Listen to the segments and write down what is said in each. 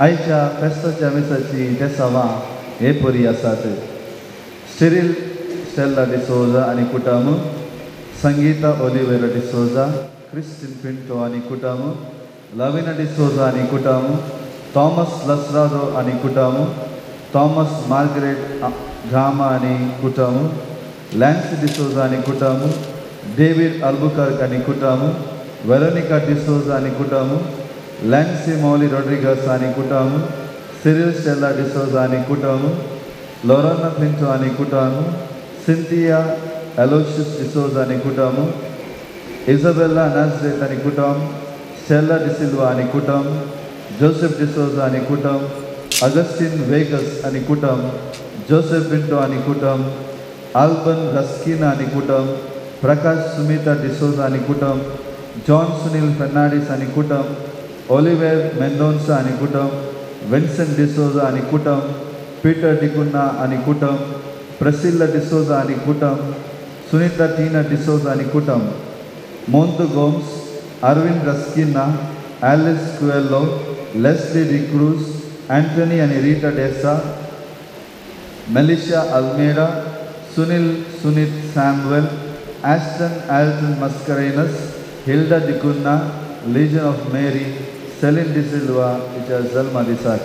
आयच्या फेस्ताच्या मिसाची देसावां हे परी आसात. सिरील स्टेल्ला डिसोजा आनी कुटुंब, संगीता ओलिवेरा डिसोजा, क्रिस्टीन पिंटो आनी कुटुंब, लविना डिसोजा आनी कुटुंब, थॉमस लसरादो आनी कुटुंब, थॉमस मार्गरेट गामा आनी कुटुंब, लॅन्सी डिसोजा आनी कुटुंब, डेवीड अल्बुकर्क आनी कुटुंब, वेरोनिका डिसोजा आनी कुटुंब, लॅन्सी मौली रॉड्रिगस आनी कुटुंब, सिरील स्टेल्ला डिसोजा आनी कुटुंब, लोराना पिंटो आनी कुटुंब, सिंथिया एलोशियस डिसोजा आनी कुटुंब, इजाबेला नाजरेत आनी कुटुंब, स्टेल्ला डिसिल्वा आनी कुटुंब, जोसेफ डिसोजा आनी कुटुंब, अगस्टीन वेगस आनी कुटुंब, जोसेफ पिंटो आनी कुटुंब, आल्बन रस्किना आनी कुटुंब, प्रकाश सुमिता डिसोजा आनी कुटुंब, जॉन सुनील फर्नांडीस आनी कुटुंब, ओलिवेर मेंडोन्सा आनी कुटुंब, विन्सेंट डिसोजा आनी कुटुंब, पीटर डिकुन्हा आनी कुटुंब, प्रसिल्ला डिसोजा आनी कुटुंब, सुनीता टीना डिसोजा आनी कुटुंब, Montu Gomes, Arvind Rasquinha, Alice Coelho, Leslie D'Cruz, Antony आनी Rita D'Sa, Melisha Almeida, Sunil Sunit Samuel, Aston Alton Mascarenhas, Hilda D'Cunha, Legion of Mary, Celine D'Silva, teacher Jalma D'Sa.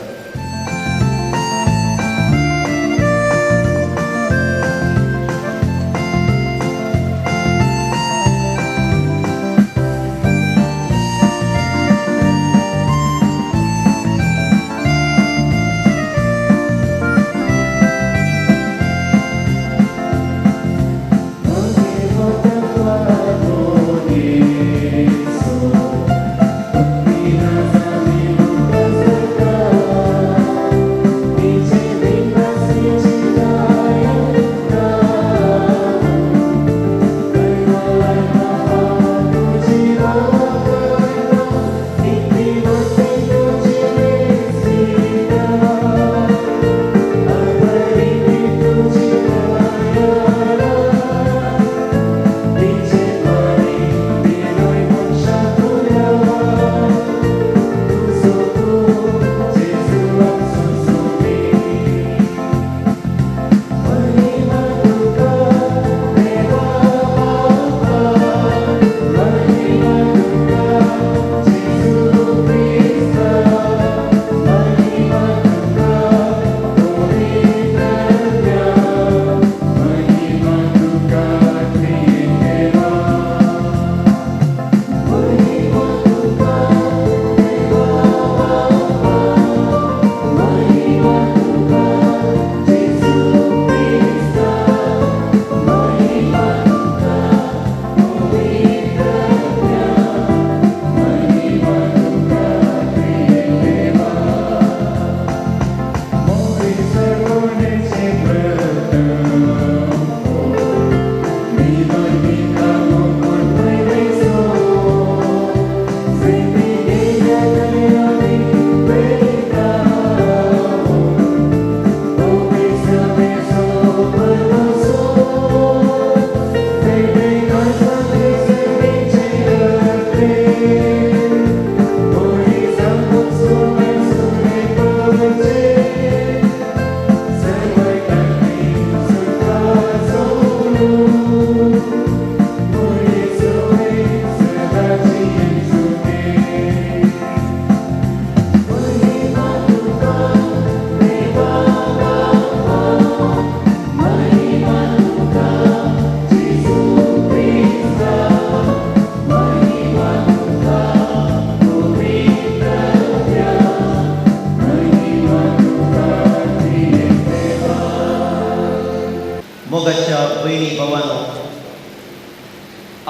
मोगाच्या भयणी भावानो,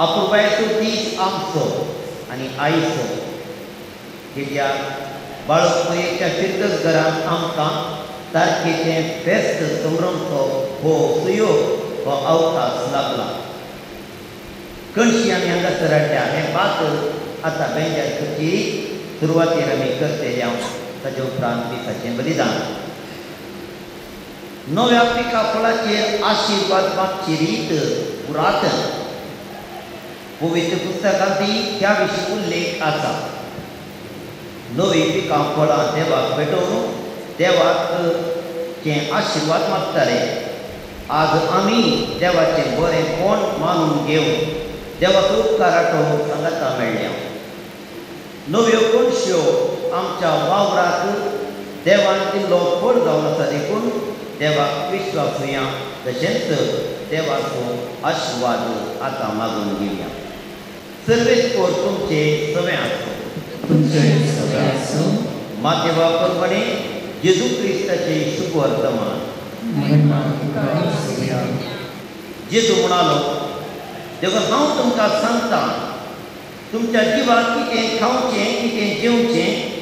अपुरबायेचो दीस आमचो आनी आयचो कित्याक बाळक फिरगज घरांत आमकां तारखेचें फेस्त समरमचो हो सुयोग हो अवकाश लाभला. कणशी आमी हांगासर हाडल्या हें बात आतां बेंजार करची सुरवातेर आमी करतले हांव, ताचे उपरांत दिसाचें बलिदान. नव्या पिका फळाचेर आशिर्वाद मागची रीत पुरातन पवित्र पुस्तकांत ह्या विशीं उल्लेख आसा. नवी पिकां फळां देवाक भेटोवन देवाक चे आशिर्वाद मागताले. आज आमी देवाचें बरें कोण मानून घेवन देवाक उपकार आठोवन सांगाता मेळ्ळ्या. नव्यो कणश्यो आमच्या वावराक देवान दिल्लो फळ जावन आसा देखून देवाक विश्वासुया, तशेंच देवाचो आशिर्वाद आतां मागून घेवया. सर्वेस्पोर तुमचे सवें आसूं. तुमचे सवें आसूं. मातेवा प्रमाणे जेजू क्रिस्ताचे शुभ वर्तमान. जेजू म्हणालो, देखून हांव तुमकां सांगता, तुमच्या जिवाक कितें खावचें, कितें जेवचें,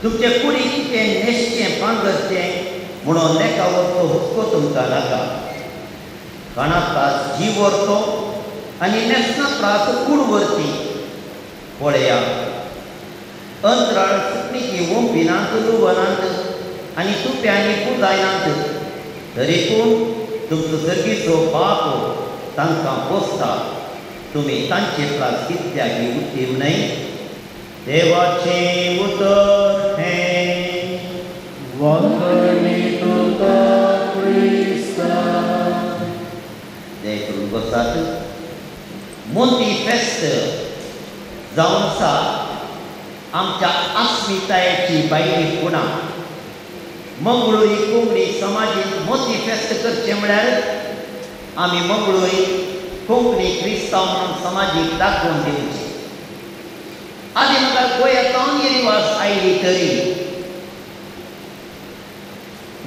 तुमचे कुडीक कितें न्हेसचें पांगरचें म्हणून लेखा वरतो हुस्को तुमकां नाका. काणा त्रास जीव व्हरतो आनी न्हेसना त्रास कूड व्हरती. पळया, अंतराळ सुकणीची ओंपिनात, लुवनात आनी तुप्यांनी पुजायनात, तरी पूण तुमचो सर्गीचो बाप तांकां पोसता. तुमी तांचे त्रास कित्याक उत्तीम न्हय? देवाचें उतर हें. वाखणी तुका क्रिस्ता. दया करून बसात. मोती फेस्त जावन आसा आमच्या अस्मितायेची भायली खुणा. मंगळुरी कोंकणी समाजीन मोती फेस्त करचें म्हळ्यार आमी मंगळुरी कोंकणी क्रिस्तांव म्हणून समाजीक दाखोवन दिवची. आदी म्हाका गोंयांत ही रिवाज आयली तरी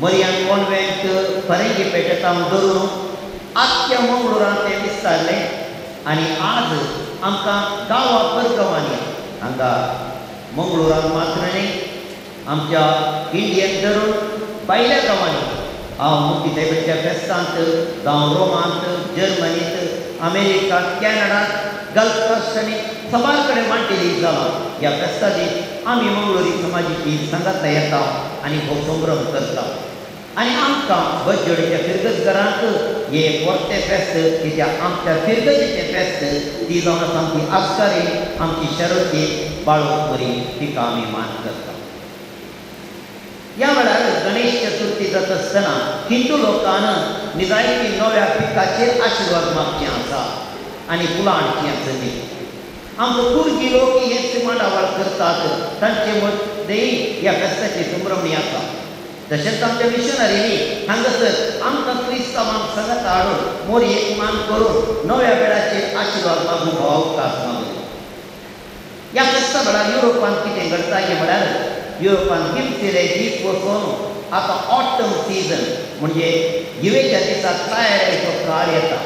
मरियन कॉन्वेंट फरेंगी पेटेतावन धरून आख्ख्या मंगळुरांत तें विस्तारलें आनी आज आमकां गांवा परगांवांनी हांगा मंगळुरांत मात्र न्ही, आमच्या इंडियन धरून भायल्या गांवांनी, हांव मोती सायबाच्या फेस्तांत जावं रोमांत, जर्मनींत, अमेरिकांत, कॅनडांत, गल्फ राष्ट्रांनी सबार कडेन मांडिल्ली जालां. ह्या फेस्ता दीस आमी मंगळुरी समाजीची सांगाता येता आनी हो संभ्रम करता आनी आमकां बज्जोडीच्या फिरगज घरांत हे परतें फेस्त, कित्याक आमच्या फिरगजेचें फेस्त ती जावन आसा आमची आस्कारी, आमची शरती बाळोक बरी, तिका आमी मान करता. ह्या वेळार गणेश चतुर्थी जाता आसतना हिंदू लोकान निजायती नव्या पिकाचेर आशिर्वाद मागचें आसा आनी फुलां हाडचीं आसली. आमचो कुर्गी लोक हेच मांडावळ करतात, तांचे मदें ह्या फेस्ताची संभ्रमणी आसा. तशेंच आमच्या मिशनरींनी हांगासर आमकां क्रिस्तांवांक सांगाता हाडून मोरयेक मान करून नव्या वेळाचेर आशिर्वाद मागूंक हो अवकाश मागलो. ह्या फेस्ता वेळार युरोपांत कितें घडटा हें म्हळ्यार युरोपांत हिमशिरे दीस वचून आतां ऑटम सिजन म्हणजे हिवेच्या दिसाक तयारेचो काळ येता.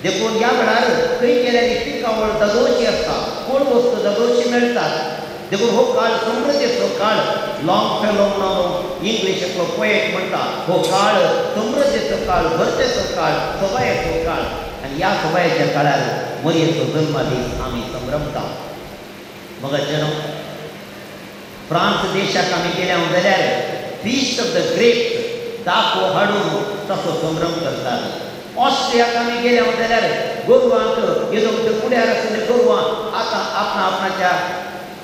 देखून ह्या वेळार खंय गेल्यार पिकावळ दगोशी आसता, कोण वस्तू दगोशी मेळटात. देखून हो काळ समृद्धीचो काळ. लॉंग फेलो म्हणून इंग्लिशांतलो पोएट म्हणटा, हो काळ समृद्धीचो काळ, भरतेचो काळ, सोबायेचो काळ. आनी ह्या सोबायेच्या काळार मरयेचो जल्मदीस आमी संभ्रमता. मगाचें फ्रांस देशाक आमी गेल्या जाल्यार फीस्ट ऑफ the grapes दाखो हाडून तसो संभ्रम करतात. ऑस्ट्रियाक आमी गेल्या जाल्यार गोरवांक येदो मोठ्यो कुड्यार आशिल्ले गोरवां आतां आपणा आपणाच्या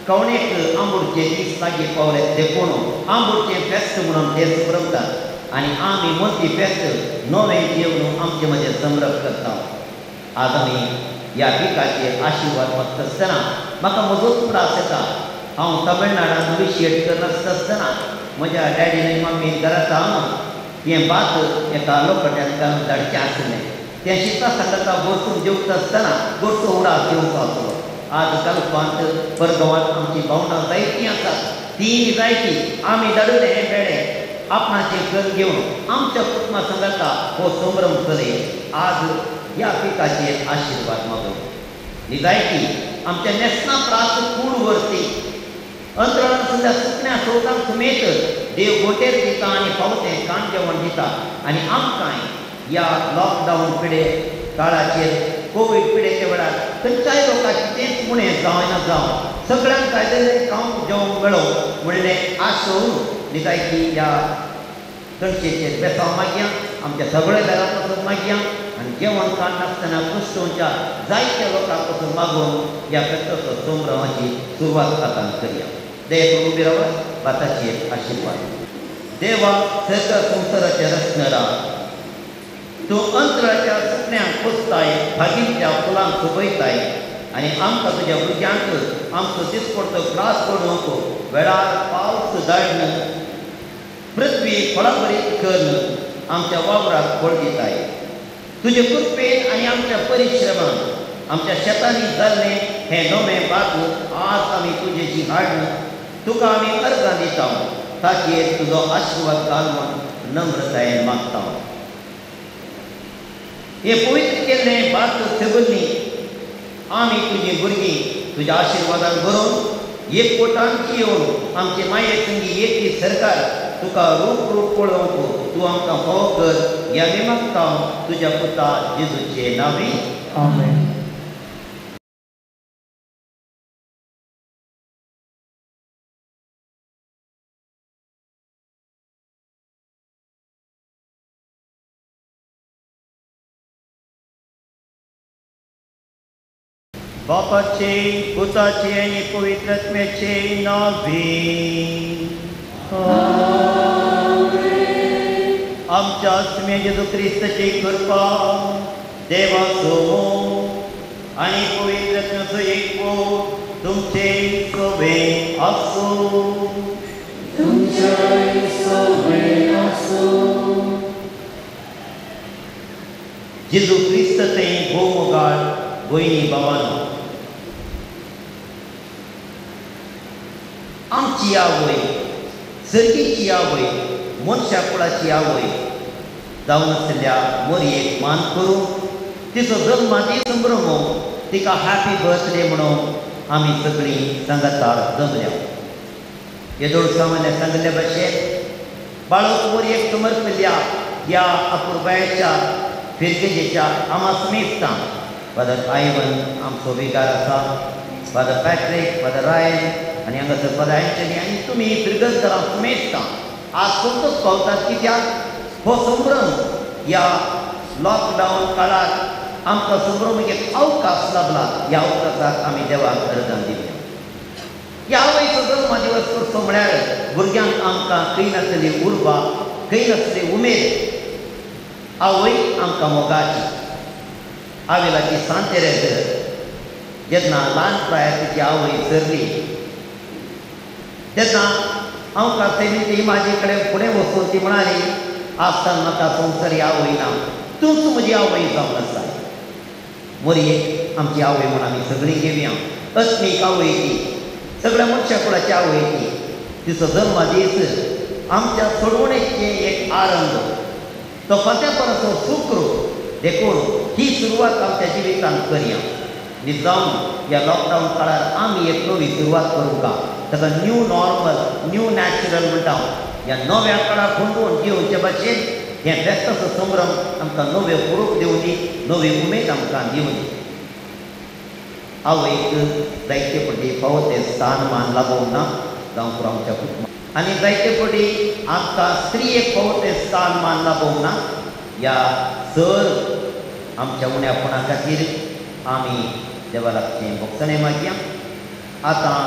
कवणेक आंबुडचे दीस लागीं पावले देखून आंबुडचें फेस्त म्हणून ते संभ्रमतात आनी आमी मोती फेस्त नवें जेवण आमचे मदें संभ्रम करता. आज आमी ह्या पिकाचेर आशिर्वाद मागता आसतना म्हाका म्हजोच त्रास येता. हांव तमिळनाडांत विशेट करनासता आसतना म्हज्या डॅडीन आनी मम्मीन घरांत हांव हें भात एका लोखट्यान घालून धाडचें आसलें. तें शिता सांगाता बसून जेवता आसतना गोडसो उडास येवचो आसलो. आज गल्फांत परगांवांत आमची भावंडां जायतीं आसात, तीं जायतीं आमी धाडिल्लें हें बेडे आपणाचें करून घेवन आमच्या कुटुंबा सांगाता हो संभ्रम चलय. आज ह्या पिकाचेर आशिर्वाद मागून निजायती आमच्या न्हेसना प्रास कूड व्हरती अंतराळान सुद्दां सुकण्या सोवतांक समेत देव गोटेर दिता आनी फावतें काण जेवण दिता. आनी आमकांय ह्या लॉकडावन पिडे काळाचेर कोवीड पिडेच्या वेळार खंयच्याय लोकांक कितेंच उणें जावं ना जावं सगळ्यांक जाय जाल्यार खावंक जेवंक मेळो म्हणलें आसून निजायती ह्या कणशेचेर बेसांव मागया, आमच्या सगळ्या घरा पासून मागया आनी जेवण खाण नासतना क्रिस्तांवच्या जायत्या लोकां पासून मागून ह्या फेस्ताचो संभ्रमाची सुरवात आतां करया. दया उबी रावात भाताचेर आशिर्वाद. देवा सर्ग संवसाराच्या रचणारा तूं अंतराच्या सुकण्यांक पोसताय, भागीच्या फुलांक सोबयताय आनी आमकां तुज्या भुरग्यांक आमचो दिसपडतो ग्रास करूंक वेळार पावस धाडून पृथ्वी फळाभरीत करून आमच्या वावराक फळ दिताय. तुजे कृपेन आनी आमच्या परिश्रमान आमच्या शेतांनी जाल्लें हें नवें भात आज आमी तुजेशी हाडून तुका आमी अर्गां दिता, ताचेर तुजो आशिर्वाद घाल म्हूण नम्रतायेन मागता. हें पवित्र केल्लें भात सगळीं आमी तुजीं भुरगीं तुज्या आशिर्वादान भरून एक पोटान येवन आमचे माये संगी एक सरकार तुका रूप रूप पळोवंक तूं आमकां फावो कर ह्या आमी मागता तुज्या पुता जेजूचे नांवे. आमेन. बापाचे पुताचे आनी पवित्र आत्म्याचे नांवे. आमच्या आत्म्या जेजू क्रिस्ताची कृपा, देवाचो आनी पवित्र आत्म्याचो एकवट तुमचे सवे आसूं. तुमच्याय सवे आसूं. जेजू क्रिस्त ते भोवमोगाळ भयणी भावानो, आमची आवय सर्गीची आवय मनशा कुळाची आवय जावन आशिल्ल्या मोरयेक मान करूं तिचो जल्मादी संभ्रम तिका हॅपी बर्थडे म्हणून आमी सगळीं सांगातार जमल्या. येदोळ सामान्य सांगिल्ल्या भाशेन बाळक मोरयेक समर्पिल्ल्या ह्या अपुरबायेच्या फिरगेजेच्या आमा समेस्तां फादर आयवन आमचो विगार आसा, फादर पॅट्रीक, फादर रायन आनी हांगासर फादर अँटनी आनी तुमी फिरगजदारां समेस्तां आज संतोष पावतात. कित्याक हो संभ्रम ह्या लॉकडावन काळार आमकां संभ्रम एक अवकाश लाभला. ह्या अवकाशाक आमी देवाक अर्दां दिल्या. ह्या आवयचो जल्म दिवस करचो म्हळ्यार भुरग्यांक आमकां खंय नासली उर्बा, खंय नासली उमेद. आवय आमकां मोगाची. आवेलाची सांतेरेज जेन्ना ल्हान प्रायार तिची आवय सरली तेन्ना हांव कांय ती म्हाजे कडेन फुडें वचून ती म्हणाली, आसतना म्हाका संवसारी आवय ना, तूंच म्हजी आवय जावन आसा. मोरयेक आमची आवय म्हूण आमी सगळीं घेवया. अस्मीक आवय ती, सगळ्या मनशा कुळाची आवय ती. तिचो जल्मदीस आमच्या सोडवणेचें एक आरंभ, तो फांत्या परस सुक्रू. देखून ही सुरवात आमच्या जिवितांत करया. जावन ह्या लॉकडावन काळार आमी एक नवी सुरवात करूंक ताका न्यू नॉर्मल, न्यू नॅचरल म्हणटा. ह्या नव्या काळाक खंडोवन घेवचे भाशेन हें फेस्ताचो संभ्रम आमकां नव्यो प्रूफ दिवं दी, नवी उमेद आमकां दिवं दी. आवयक जायते फावटी फावो तें स्थान मान लाभोवंक ना जावं पुरो आमच्या कुटुंबाक, आनी जायते फावटी आमकां स्त्रियेक फावो तें स्थान मान लाभोवंक ना. ह्या सर आमच्या उण्यापणा खातीर आमी देवा लागचें भोगसणें मागया. आतां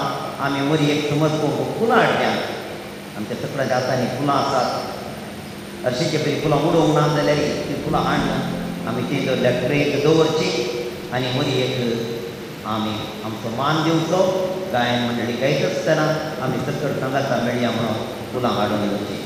आमी मोरयेक समजपूंक फुलां हाडल्यात. आमच्या सगळ्या हातांनी फुलां आसात. हरशीचे पयलीं फुलां उडोवंक ना जाल्यार तीं फुलां हाडून आमी ती दवरल्या ट्रेक दवरची आनी मोरयेक आमी आमचो मान दिवचो. गायन मंडळी गायत आसतना आमी सकयल सांगाता मेळया म्हणून फुलां हाडून येवचीं.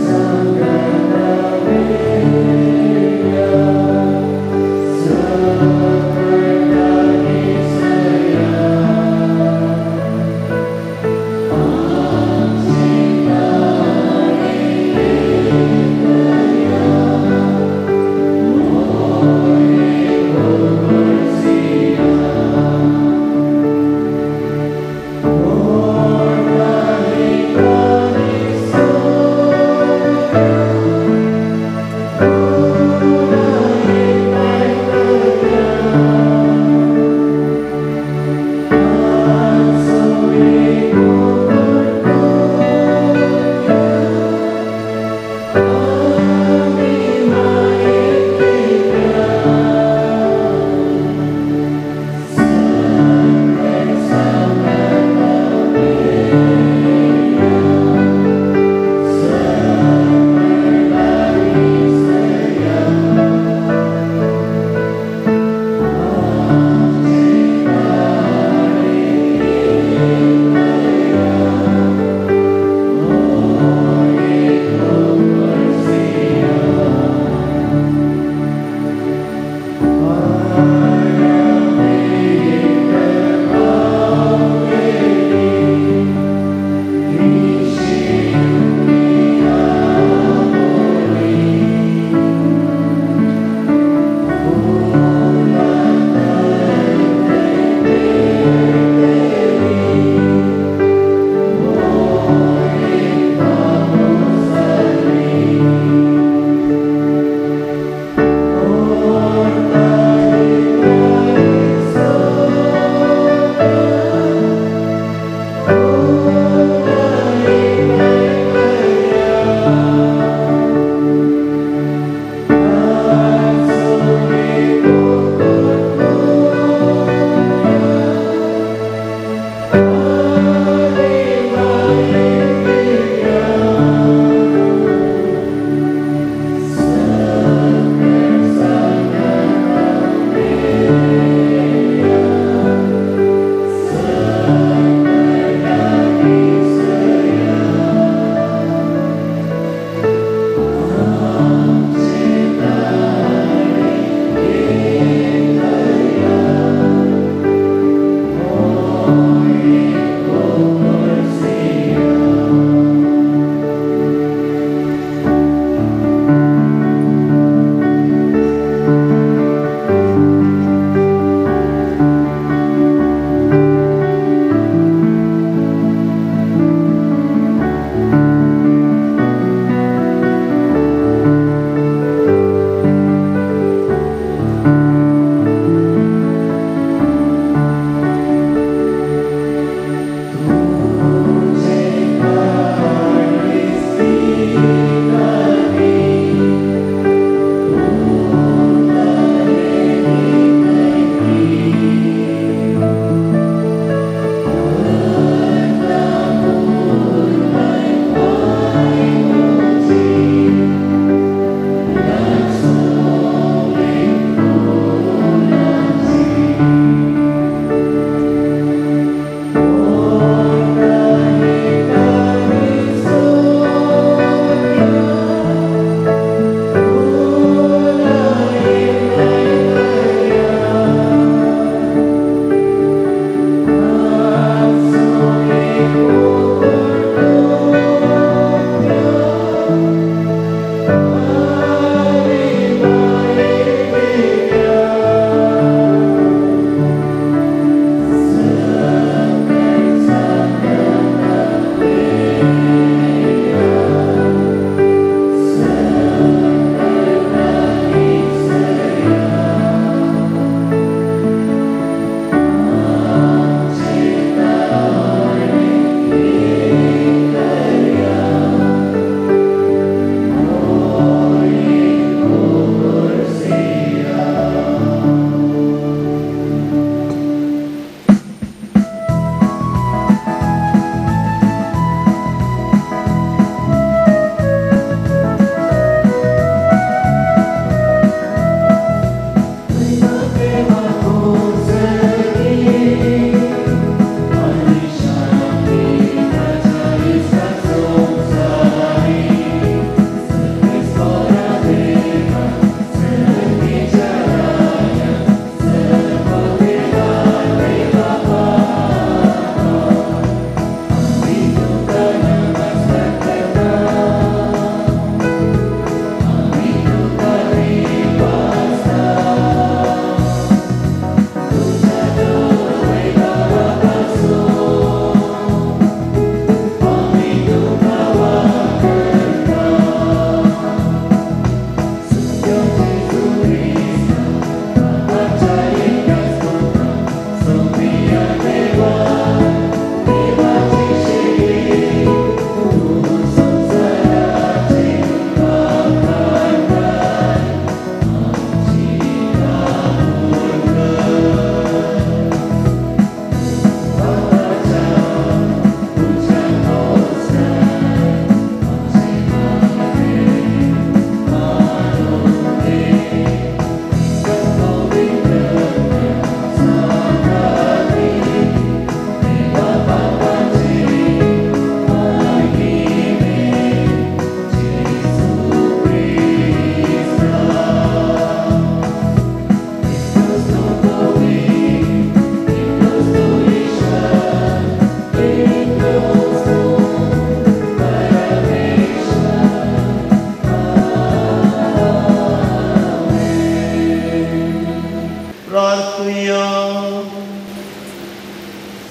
Sangha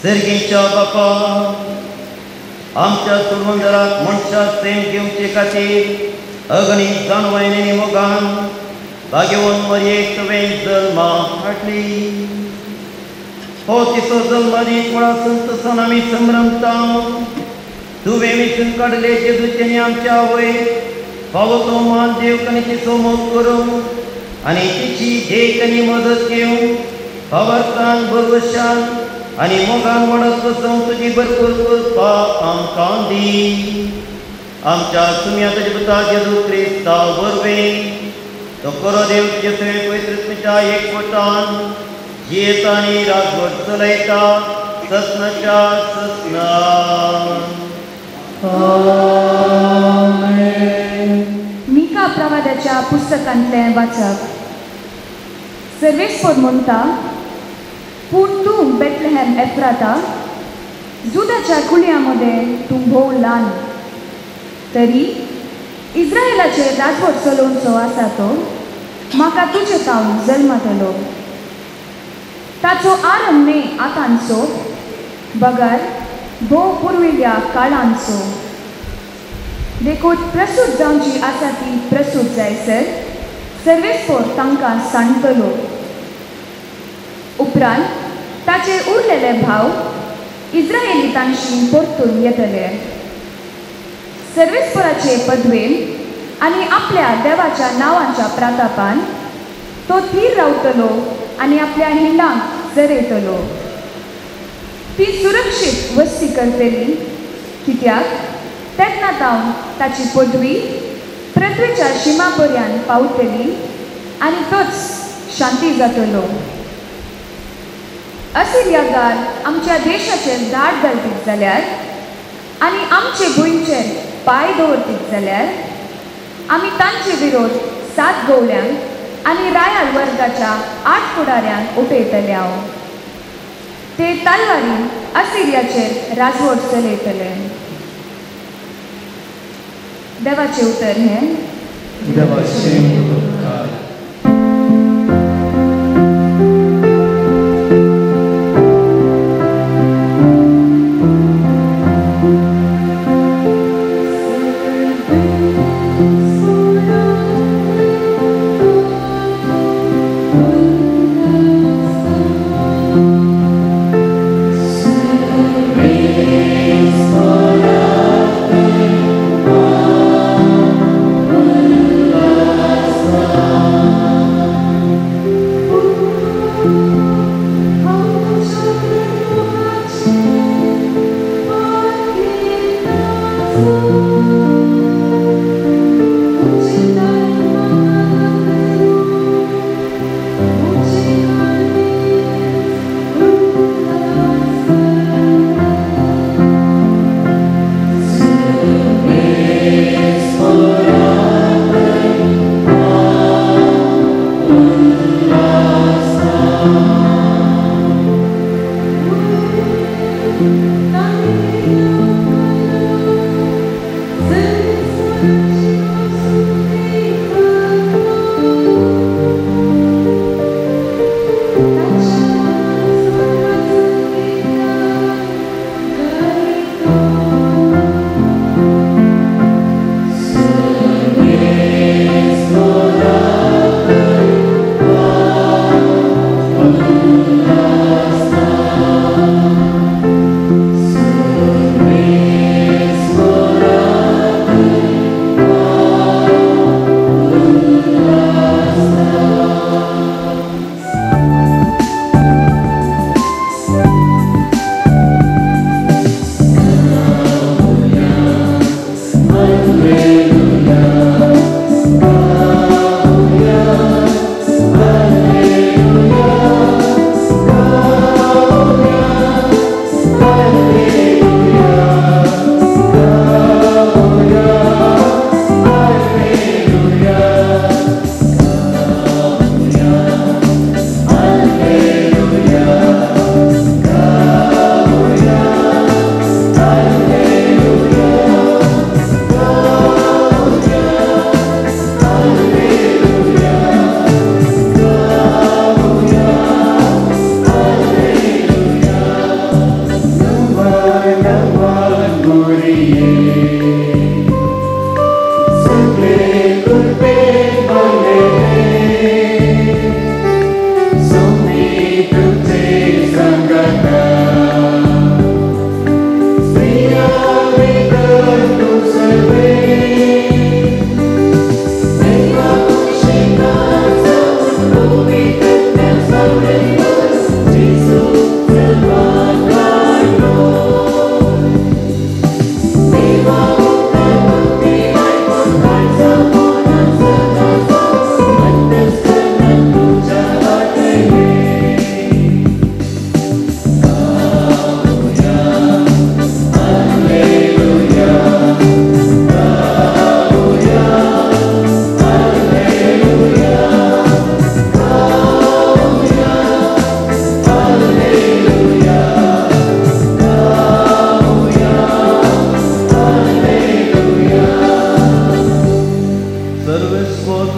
सर्गीच्या बापा, आमच्या सुरवंदराक मनशाक प्रेम घेवचे खातीर अगणी जाणवयनी मोगान भाग्यवंत मरयेक तुवें जल्मा हाडली. हो तिचो जल्मदीस व्हडा संतोसान आमी संभ्रमता. तुवें वेंचून काडले जेजूचें आमच्या आवय फावो तो मान देव आनी तिचो मोग करूं आनी तिची देख आनी मदत घेवं भावार्थान भरवशान आनी मोगान वाडत वचूंक तुजी भरपूर कृपा आमकां दी. आमच्या सुम्या तुज्या पुता जेजू क्रिस्ता वरवीं तो खरो देव तुजे सगळे पवित्र एकवटान जियेता आनी राजवट चलयता ससनाच्या ससना. मिका प्रवादाच्या पुस्तकांतलें वाचप. सर्वेस्पर म्हणटा, पूण तूं बेथलेहम एफ्राता, जुदाच्या कुळयां मदें तूं भोव ल्हान, तरी इस्रायलाचेर राजवट चलोवचो आसा तो म्हाका तुजे तावन जल्मतलो. ताचो आरंभ न्हय आतांचो, बगर भोव पुर्विल्ल्या काळांचो. देखून प्रसूत जावची आसा ती प्रसूत जायसर सर्वेस्पर तांकां सांडटलो. उपरांत ताचे उरलेले भाव इस्रायलितांशी परतून येतले. सर्वेस्पराचे पदवेन आनी आपल्या देवाच्या नांवाच्या प्रातापान तो थीर रावतलो आनी आपल्या हिंडांक चरयतलो. ती सुरक्षीत वस्ती करतली, कित्याक तेन्ना तावन ताची पदवी पृथ्वीच्या शिमा पर्यंत पावतली आनी तोच शांती जातलो. असिरियागार आमच्या देशाचेर दाट घालतीत जाल्यार आनी आमचे भुंयचेर पांय दवरतीत जाल्यार आमी तांचे विरोध 7 गवळ्यांक आनी रायाल वर्गाच्या 8 फुडाऱ्यांक उठयतले. हांव ते तलवारीन असिरियाचेर राजवट चलयतले. देवाचें उतर हें. देवाचें उपकार. Lord.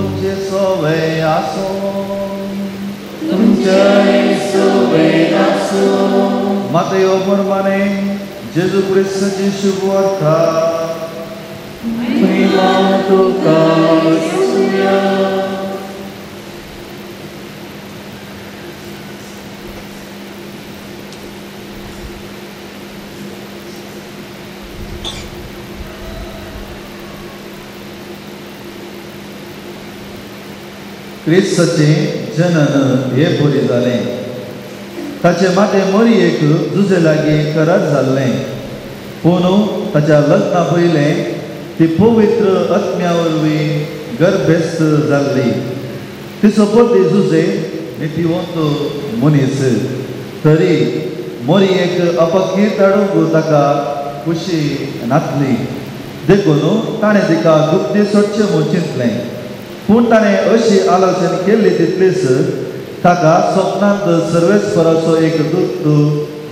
तुमचे सोवे आसो. तुमचे सोवे आसो. मातेयो प्रमाणे जेजू क्रिस्ताची शुभवार्ता. महिमा तुका आसुया. क्रिस्ताचें जनन हे बरी जालें. ताचे माते मोरयेक जुजे लागीं करार जाल्लें. पूण ताच्या लग्ना पयलें ती पवित्र आत्म्या वरवीं गर्भेस्त जाल्ली. तिचो पती जुजे नितीवंत मनीस तरी मोरयेक अपकीर्त हाडूंक ताका खुशी नासली. देखून ताणें तिका गुप्ती सोडचें म्हूण चिंतलें. पूण ताणें अशी आलोचन केल्ली तितलीच ताका स्वप्नांत सर्वेस्पराचो एक दूत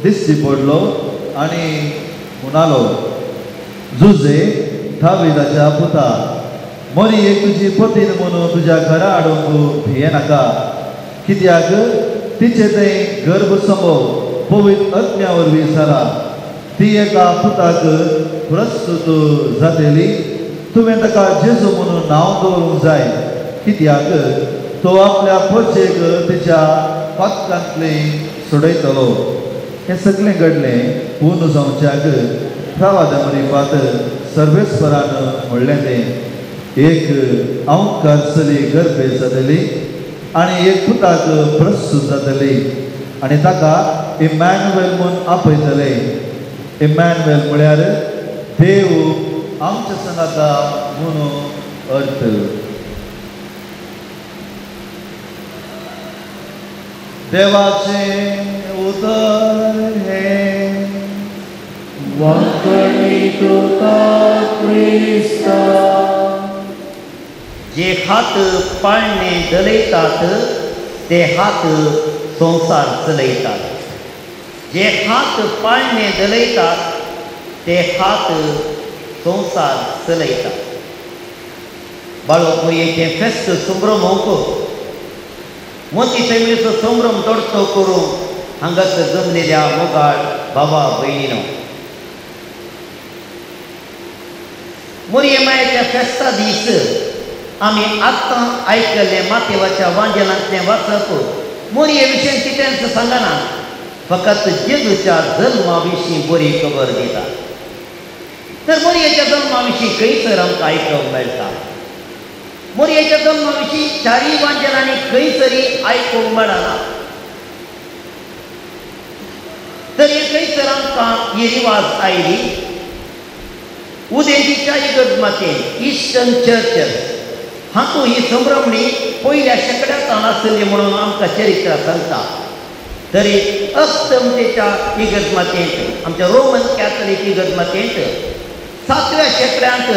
दिश्टी पडलो आनी म्हणालो, जुजे दाविदाच्या पुता, मोरयेक तुजी पतीन म्हणून तुज्या घरा हाडूंक भियेनाका, कित्याक तिचें तें गर्भसंभव पवित्र आत्म्या वरवीं जाला. ती एका पुताक प्रस्तुत जातली. तुवें ताका जेजू म्हणून नांव दवरूंक जाय, कित्याक तो आपल्या प्रजेक तिच्या पातकांतली सोडयतलो. हें सगळें घडलें पूर्ण जावच्याक प्रवादा मरिपात सर्वेस्परान म्हणलें तें, एक अंकार चली गर्भे जातली आनी एक पुताक प्रस्तुत जातली आनी ताका इमॅन्युएल म्हूण आपयतले. इमॅन्युएल म्हळ्यार देव आमच्या संगाता म्हणून अर्थ. देवाचें उतर हें. वाकणी तुका क्रिस्ता. जे हात पाळणे दलयतात ते हात संवसार चलयतात. जे हात पाळणे दलयतात ते हात संवसार चलयतात. बाळो मोरयेचें फेस्त संभ्रमोवंक मोती फॅमिलीचो संभ्रम दोडतो करूंक हांगासर जमलेल्या मोगाळ बाबा भयणीनो, मोरये मायेच्या फेस्ता दीस आमी आत्तां आयकल्लें मातेवाच्या वांजेलांतलें वाचप मोरये विशीं कितेंच सांगना, फकत जेजूच्या जल्मा विशीं बरी खबर दिता. तर मोरयेच्या जल्मा विशीं खंयसर आमकां आयकूंक मेळटा? मोरयेच्या जल्मा विशीं चारूय वांजेलांनी खंयसरी आयकूंक मेळना. तर हे खंयसर आमकां ही रिवाज आयली? उदेंतीच्या इगर्ज मातेन इस्टर्न चर्चस हातूंत ही संभ्रमणी पयल्या शेंकड्यांत आसली म्हणून आमकां चरित्र सांगता. तरी अस्तमतेच्या इगर्ज मातेंत, आमच्या रोमन कॅथलिक इगर्ज मातेंत 7व्या शेंकड्यांत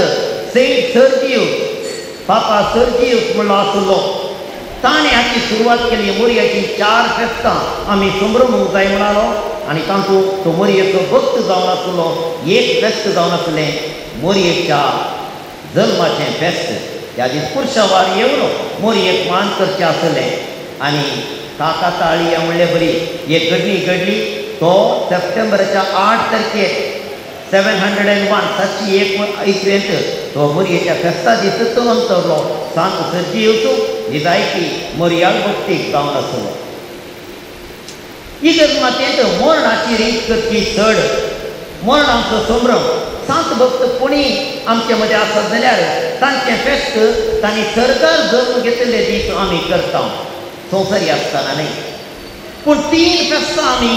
सेंट सर्जियस, पापा सर्जियस म्हणलो आसलो, ताणें हाची सुरवात केली. मोरयाची 4 फेस्तां आमी संभ्रमूंक जाय म्हणालो आनी तातूंत तो मोरयेचो भक्त जावन आसलो. एक फेस्त जावन आसलें मोरयेच्या जल्माचें फेस्त. त्या दीस पुरशावार येवन मोरयेक मान करचें आसलें आनी काका ताळिया म्हणले बरी एक घडणी घडली. तो सप्टेंबराच्या 8 तारखेर 701 701 इसवेंत तो मोरयेच्या फेस्ता दीस तो अंतरलो. सांत सर्जियस निजायकी मोरयाल भक्तीक जावन आसलो. इगर्ज मातेंत मरणाची रीत करची चड, मरणाचो संभ्रम. सांत भक्त कोणी आमचे मदें आसत जाल्यार तांचें फेस्त तांणी सरकार जल्म घेतिल्ले दीस आमी करता, संवसारी आसतना न्हय. पूण 3 फेस्तां आमी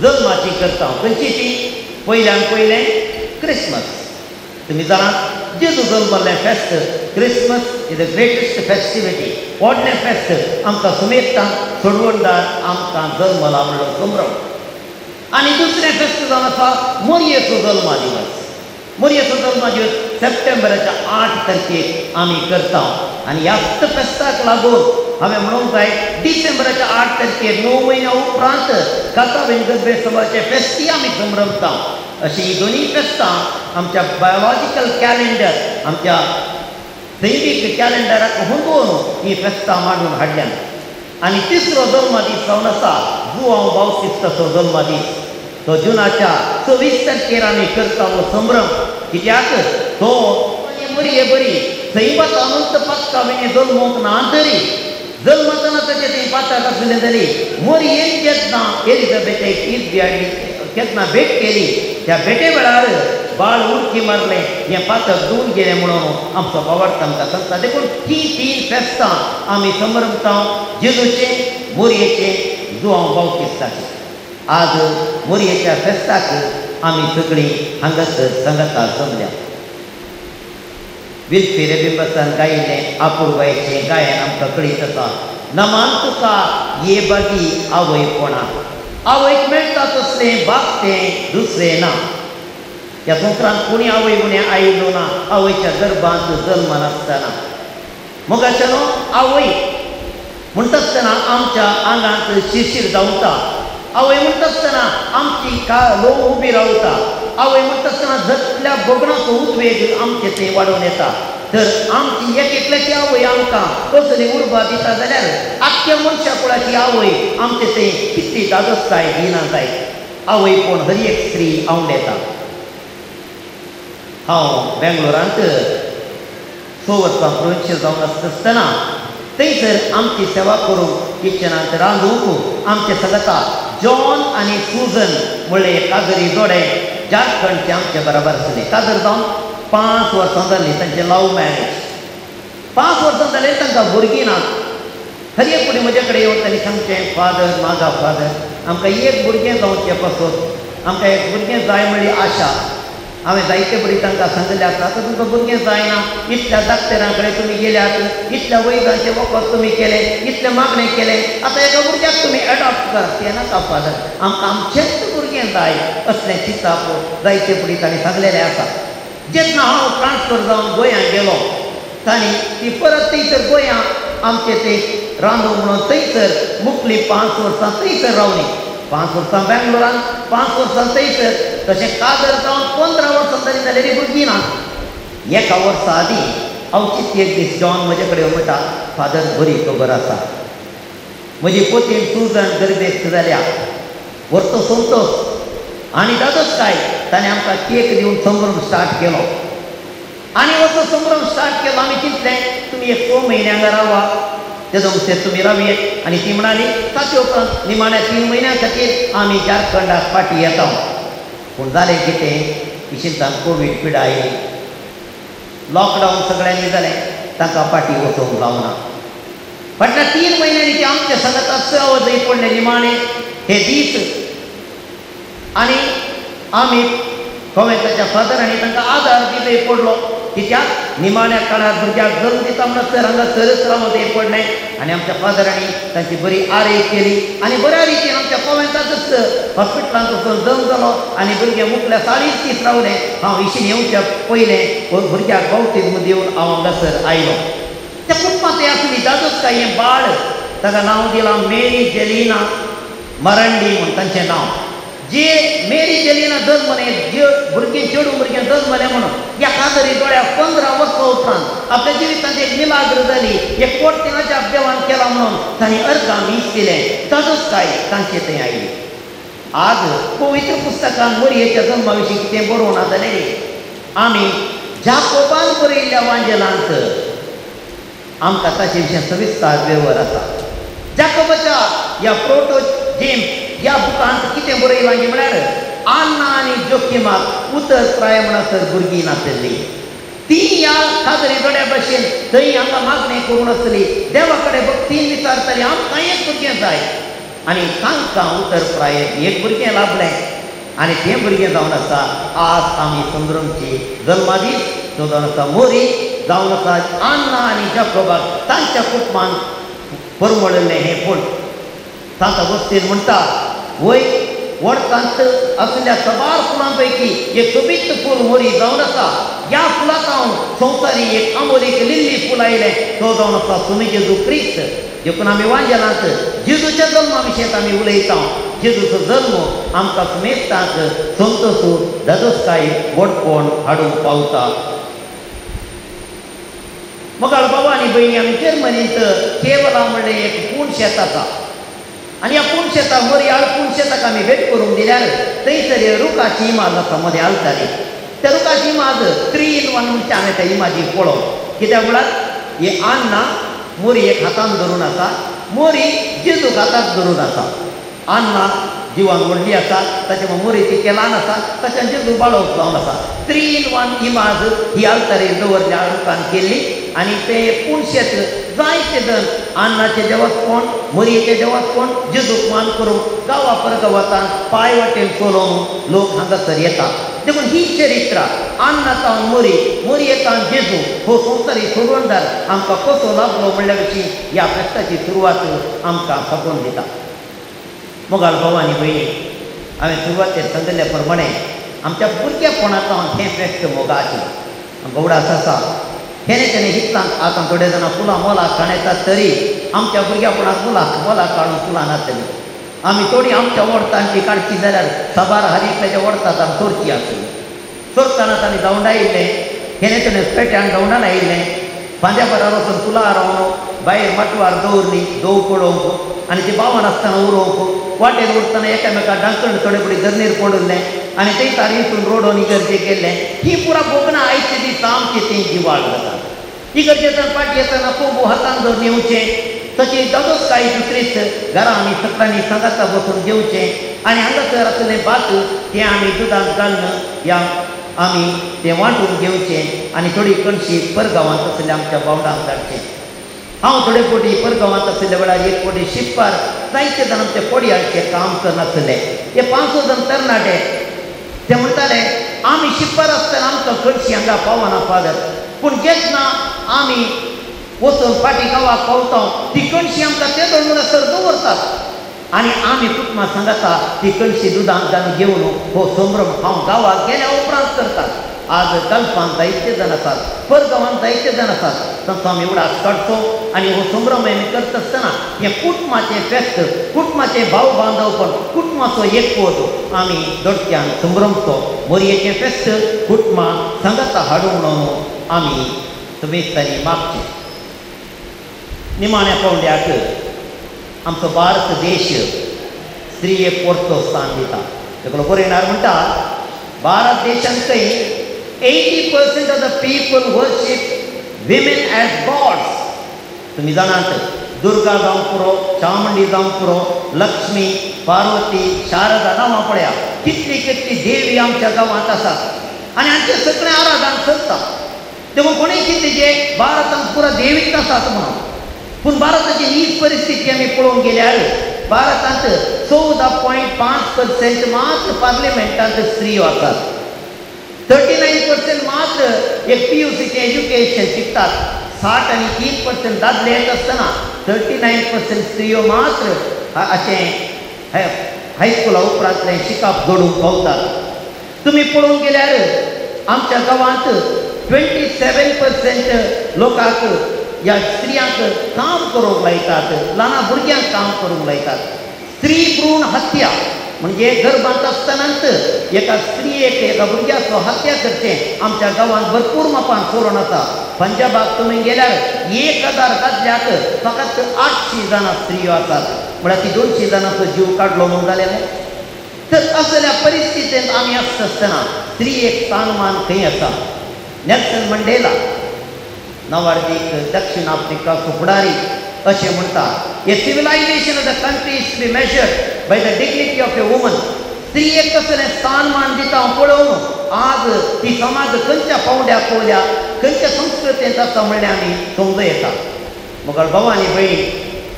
जल्माची करता. खंयची ती? पयल्यान पयलें क्रिसमस. तुमी जाणात जेजू जल्मल्लें फेस्त Christmas is the greatest festivity. व्हडलें फेस्त आमकां सुमेत्ता सोडवणदार आमकां जल्मला म्हणलो संभ्रम. आनी दुसरें फेस्त जावन आसा मोरयेचो जल्मा दिवस. मोरयेचो जल्मा दिवस सप्टेंबराच्या 8 तारखेक आमी करता. आनी ह्याच फेस्ताक लागून हांवें म्हणूंक जाय डिसेंबराच्या 8 तारखेर 9 म्हयन्या उपरांत कातावेन गरबे सभाचे फेस्ती आमी संभ्रमता. अशी ही दोनूय फेस्तां आमच्या बायोलॉजिकल कॅलेंडर, आमच्या सैमीक कॅलेंडराक हुंदोवन ही फेस्तां मांडून हाडल्यान. आनी तिसरो जल्मदीस जावन आसा जुआंव बाप्तिस्ताचो जल्मदीस. तो जुनाच्या 26 तारखेर आमी करता हो संभ्रम. कित्याक तो बरी बरी सैमाचो अनंत पक्का विणे जल्मोंक ना तरी जल्मतना ताचें थंय पाताक आसलें तरी मोरयेन केन्ना एलिजाबेथेक इजबी हाडली, केन्ना भेट केली, त्या भेटे वेळार बाळ उडकी मारलें, हें पातक धुवन गेलें म्हणून आमचो बाबार्थ आमकां सांगता. देखून ही तीन फेस्तां आमी संभ्रमता, जेजूचें, मोरयेचें, जुआंव बाप्तिस्ताचें. आज मोरयेच्या फेस्ताक आमी सगळीं हांगासर सांगाता जमल्या. विल्फी रेबिंबसान गायिल्लें आपुरबायेचें गायन आमकां कळीत आसा. नमान तुका ये बागी आवय कोणा, आवयक मेळटा तसलें बाग तें दुसरें ना. ह्या संवसारांत कोणी आवय उणें आयिल्लो ना आवयच्या गर्भांत जल्म नासतना. मोगाच्यानो आवय म्हणटा आसतना आमच्या आंगांत शिरशीर धांवता, आवय म्हणटा आसतना आमची लोक उबी रावता, आवय म्हणटा आसतना जतल्या भोगणाचो उद्वेग आमचे थंय वाडोवन येता. तर आमची एक एकल्याची आवय आमकां कसली उर्बा दिता जाल्यार आख्ख्या मनशा कुळाची आवय आमचे थंय कितली धादोसकाय दिना जाय. आवय कोण हर एक स्त्री आवडेता. हांव बेंगलोरांत 6 वर्सां प्रोविन्शियल जावन आसतना थंयसर आमची सेवा करूंक किचनांत रांदूंक आमचे सगता जॉन आनी सुजन म्हणले काजरी जोडे झारखंडचे आमचे बराबर आसले. काजर जावन 5 वर्सां जालीं तांचें लव मॅरेज. 5 वर्सां जालीं तांकां भुरगीं नात. हर एक फुडें म्हजे कडेन येवन तांणी सांगचें, फादर मागा फादर आमकां एक भुरगें जावचें पासत, आमकां एक भुरगें जाय म्हणली आशा. हांवें जायते बरी तांकां सांगिल्लें आसा, आतां तुमकां भुरगें जायना, इतल्या डाक्टरां कडेन तुमी गेल्यात, इतल्या वैजांचें वखद तुमी केलें, इतलें मागणें केलें, आतां एका भुरग्याक तुमी एडॉप्ट करात. तें नाका फादर, आमकां आमचेंच भुरगें जाय असलें चिंतप जायते फुडें तांणी सांगलेलें आसा. जेन्ना हांव ट्रान्सफर जावन गोंयांत गेलो तांणी ती परत थंयसर गोंया आमचें ते रांदू म्हणून थंयसर मुकली 5 वर्सां थंयसर रावली. 5 वर्सां बेंगलोरांत, 5 वर्सां थंयसर. तशें काजर जावन 15 वर्सां तरी जालेली भुरगीं ना. एका वर्सा आदीं अवचीत एक दीस जॉन म्हजे कडेन म्हणटा, फादर बरी खबर आसा, म्हजी पोतीन सुजन गर्भेस्त जाल्या, व्हरतो संतोष आनी दादोस काय. ताणें आमकां केक दिवन संभ्रम स्टार्ट केलो. आनी असो संभ्रम स्टार्ट केलो आमी चिंतलें तुमी एक 6 म्हयन्यांक रावा, तेदो म्हणसर तुमी रावयेत. आनी ती म्हणाली ताचे उपरांत निमाण्या 3 म्हयन्यां खातीर आमी झारखंडाक फाटीं येता. पूण जालें कितें, इशिंतान कोवीड पिडा आयली, लॉकडावन सगळ्यांनी जालें, तांकां फाटीं वचोंक जावना. फाटल्या 3 म्हयन्यांनी ती आमच्या सांगाता आवाजय पडले निमाणे हे दीस. आनी आमी कोवेंताच्या फादरांनी तांकां आदार दिवय पडलो. कित्याक निमाण्या काळार भुरग्याक जल्म दिता म्हणसर हांगा सरच रावतय पडलें. आनी आमच्या फादरांनी तांची बरी आरय केली आनी बऱ्या रितीन आमच्या कोवेंतांतच हॉस्पिटलांत वचून जल्म जालो आनी भुरगें मुकल्या 40 दीस रावलें. हांव इशीन येवच्या पयलें भुरग्याक बाप्तिज्म दिवन हांव हांगासर आयलो. त्या कुटुंबांत आसली दादोस काय हें बाळ, ताका नांव दिलां मेरी जेलिना मरांडी म्हूण तांचें नांव. जे मेरी जेलिना जल्मलें, जे भुरगीं चेडूं भुरगें जल्मलें म्हणून ह्या कादरी दोळ्या 15 वर्सां उपरांत आपल्या जिवितांत एक मिलाग्र जाली, एक पोट अजाप देवान केला म्हणून तांणी अर्गां मीस दिलें. ताजोच काय तांचे थंय आयली. आज पवित्र पुस्तकान मोरयेच्या जल्मा विशीं कितें बरोवना जालें आमी जाकोबान बरयल्ल्या वांजेलांत आमकां ताचे विशीं सविस्तर वेव्हार आसा. जाकोबाच्या ह्या प्रोटो जेम्स ह्या बुकांत कितें बरयलां म्हळ्यार आन्ना आनी जोखिमाक उतर प्राय म्हणसर भुरगीं नासली. ती ह्या काजरी जोड्या भशेन थंय हांगा मागणें करून आसली, देवा कडेन भक्तीन विचारताली आमकां एक भुरगें जाय. आनी तांकां उतर प्राय एक भुरगें लाभलें आनी तें भुरगें जावन आसा आज आमी संभ्रमची जल्मादीस. तो जावन आसा मोरी, जावन आसा आन्ना आनी जाकोबाक तांच्या कुटुंबान परमळिल्लें हें फूल. सांत अगुस्तीन म्हणटा, वय वडकांत आशिल्ल्या साबार फुलां पैकी एक सोबीत फूल मोरी जावन आसा. ह्या फुलाक हांव संवसारी एक आमोरीक लिल्ली फूल आयलें, तो जावन आसा स्वामी जेजू क्रिस्त. देखून आमी वांजेलांत जेजूच्या जल्मा विशयेंत आमी उलयता. जेजूचो जल्म आमकां सुमेस्तांक संतोसू धादोसकाय व्हडपण हाडूंक पावता. मोगाळ बाबा आनी भयणी, आमी जर्मनींत केवला म्हणलें एक पूण शेत आसा आनी ह्या पूण शेताक मोरयाळ पूण शेताक आमी भेट करूंक दिल्यार थंयसर रुखाची इमाज आसा मदें आलताली. त्या रुखाची इमाज 3 in 1 म्हणचे हांवें त्या इमाजीक पळोवप. कित्याक म्हळ्यार ही आन्ना मोरी एक हातान धरून आसा, मोरी जेजूक हाताक धरून आसा. आन्ना जिवान व्हडली आसा, ताच्या मोरी ती ल्हान आसा, ताच्या जेजू बाळोवप जावन आसा. 3 in 1 इमाज ही आल्तारीर दवरल्या रुखान केल्ली आनी तें पूण शेत जायते जण आन्नाचें देवस्पण, मोरयेचें देवस्पण, जेजूक मान करूंक गांवा परगांवांत पांय वाटेन चलोवन लोक हांगासर येता. देखून ही चरित्रा आन्ना तावन मोरी, मोरये तावन जेजू हो संवसारी सोडवणदार आमकां कसो लाभलो म्हणल्या विशीं ह्या फेस्ताची सुरवात आमकां खबोवन दिता. मोगाळ भाव आनी भयणी, हांवें सुरवातेर सांगिल्ल्या प्रमाणे आमच्या भुरगेपणांत हें फेस्त मोगाचें आमकां उडास आसा. हेणे तेणे हितलांत आतां थोडे जाणां फुलां मोलाक काडटात तरी आमच्या भुरगेपणांत मुलाक मोलाक काडून फुलां नासली. आमी थोडीं आमच्या वोडतांची काडची जाल्यार साबार हारीकल्याच्या वोडतात आमी चोरची आसली. चोरतना आमी धांवडायिल्लें, हेणे तेणे पेट्यान धांवडान आयिल्लें, फांद्या परार वचून फुलां रावन भायर माटवार दवरली दव पळोवंक आनी ती बावन आसतना उरोवंक, वाटेर उरतना एकामेका डांकण थोडे फुडें जमनीर पडिल्लें आनी थंय तार इतून रोडोन इगर्जेक गेल्लें. ही पुरा भोगणां आयचे दिसा आमची ती जिवाळ जाता. इगर्जेंतल्यान फाटीं येतना कोंबो हातान धरून येवचें, तशी दादोस कांय दुसरीच घरा आमी सगळ्यांनी सांगाता बसून जेवचें आनी हांगासर आसलें भात तें आमी दुदांत घालून ह्या आमी तें वांटून घेवचें आनी थोडी कणशी परगांवांत आसल्या आमच्या भावंडांक धाडचें. हांव थोडे फावटी परगांवांत आशिल्ल्या वेळार एक फावटी शिकपार जायते जाण आमचे कोडयाळचें काम करनासले. हे 500 जाण तरणाटे ते म्हणटाले आमी शिकपार आसतना आमकां कणशी हांगा पावना फादर, पूण जेन्ना आमी वचून फाटीं गांवाक पावता ती कणशी आमकां ते म्हणसर दवरतात आनी आमी कुटुंबां सांगाता ती कणशी दुदांत घालून घेवन हो संभ्रम हांव गांवाक गेल्या उपरांत करतात. आज गल्फांत जायते जाण आसात, परगांवांत जायते जाण आसात, तांचो आमी उडास काडचो आनी हो संभ्रम आमी करता आसतना हें कुटुंबाचें फेस्त, कुटुंबाचें भाव बांदवपण, कुटुंबाचो एकवट आमी दोडक्यान संभ्रमचो. मोरयेचें फेस्त कुटुंबां सांगाता हाडूंक म्हणून आमी समेस्तांनी मागचें. निमाण्या पावंड्याक आमचो भारत देश स्त्रियेक परतो स्थान दिता. एकलो बरयणार म्हणटा भारत देशांत खंय 80% of the people worship women as gods. तुमी जाणात दुर्गा जावंक पुरो, चामुंडी जावंक पुरो, लक्ष्मी, पार्वती, शारदा नांवां पळया कितली कितली देवी आमच्या गांवांत आसात आनी हांचें सगळें आराधन चलता. देखून कोणूय कितें जे भारतांत पुरा देवीच आसात म्हणून, पूण भारताची ही परिस्थिती आमी पळोवंक गेल्यार भारतांत 14.5% मात्र पार्लिमेंटांत स्त्रियो आसात, 39% मात्र एक PUCचें एज्युकेशन शिकतात, 60 आनी 3% दादले येत आसतना 39% स्त्रियो मात्र अशें हायस्कुला उपरांतलें शिकप जोडूंक पावतात. तुमी पळोवंक गेल्यार आमच्या गांवांत 27% लोकांक ह्या स्त्रियांक काम करूंक लायतात, ल्हान भुरग्यांक काम करूंक लायतात. स्त्री भ्रूण हत्या म्हणजे गर्भांत आसतनाच एका स्त्रियेक एका भुरग्याचो हत्या करचें आमच्या गांवांत भरपूर मापान चोरून आसा. पंजाबाक तुमी गेल्यार 1000 दादल्याक फकत 800 जाणां स्त्रियो आसात, म्हळ्यार ती 200 जाणांचो जीव काडलो म्हणून जालें न्हय. तर असल्या परिस्थितींत आमी आसता आसतना स्त्रियेक स्थानमान खंय आसा? नेल्सन मंडेला नांवाडदीक दक्षिण आफ्रिकाचो फुडारी अशें म्हणटा, a civilization of the country is to be measured by the dignity of a woman. स्त्रियेक कसलें स्थानमान दिता हांव पळोवन आज ती समाज खंयच्या पावंड्याक पावल्या, खंयच्या संस्कृतेंत आसा म्हणलें आमी समजूं येता. मगळ भाव आनी भयणी,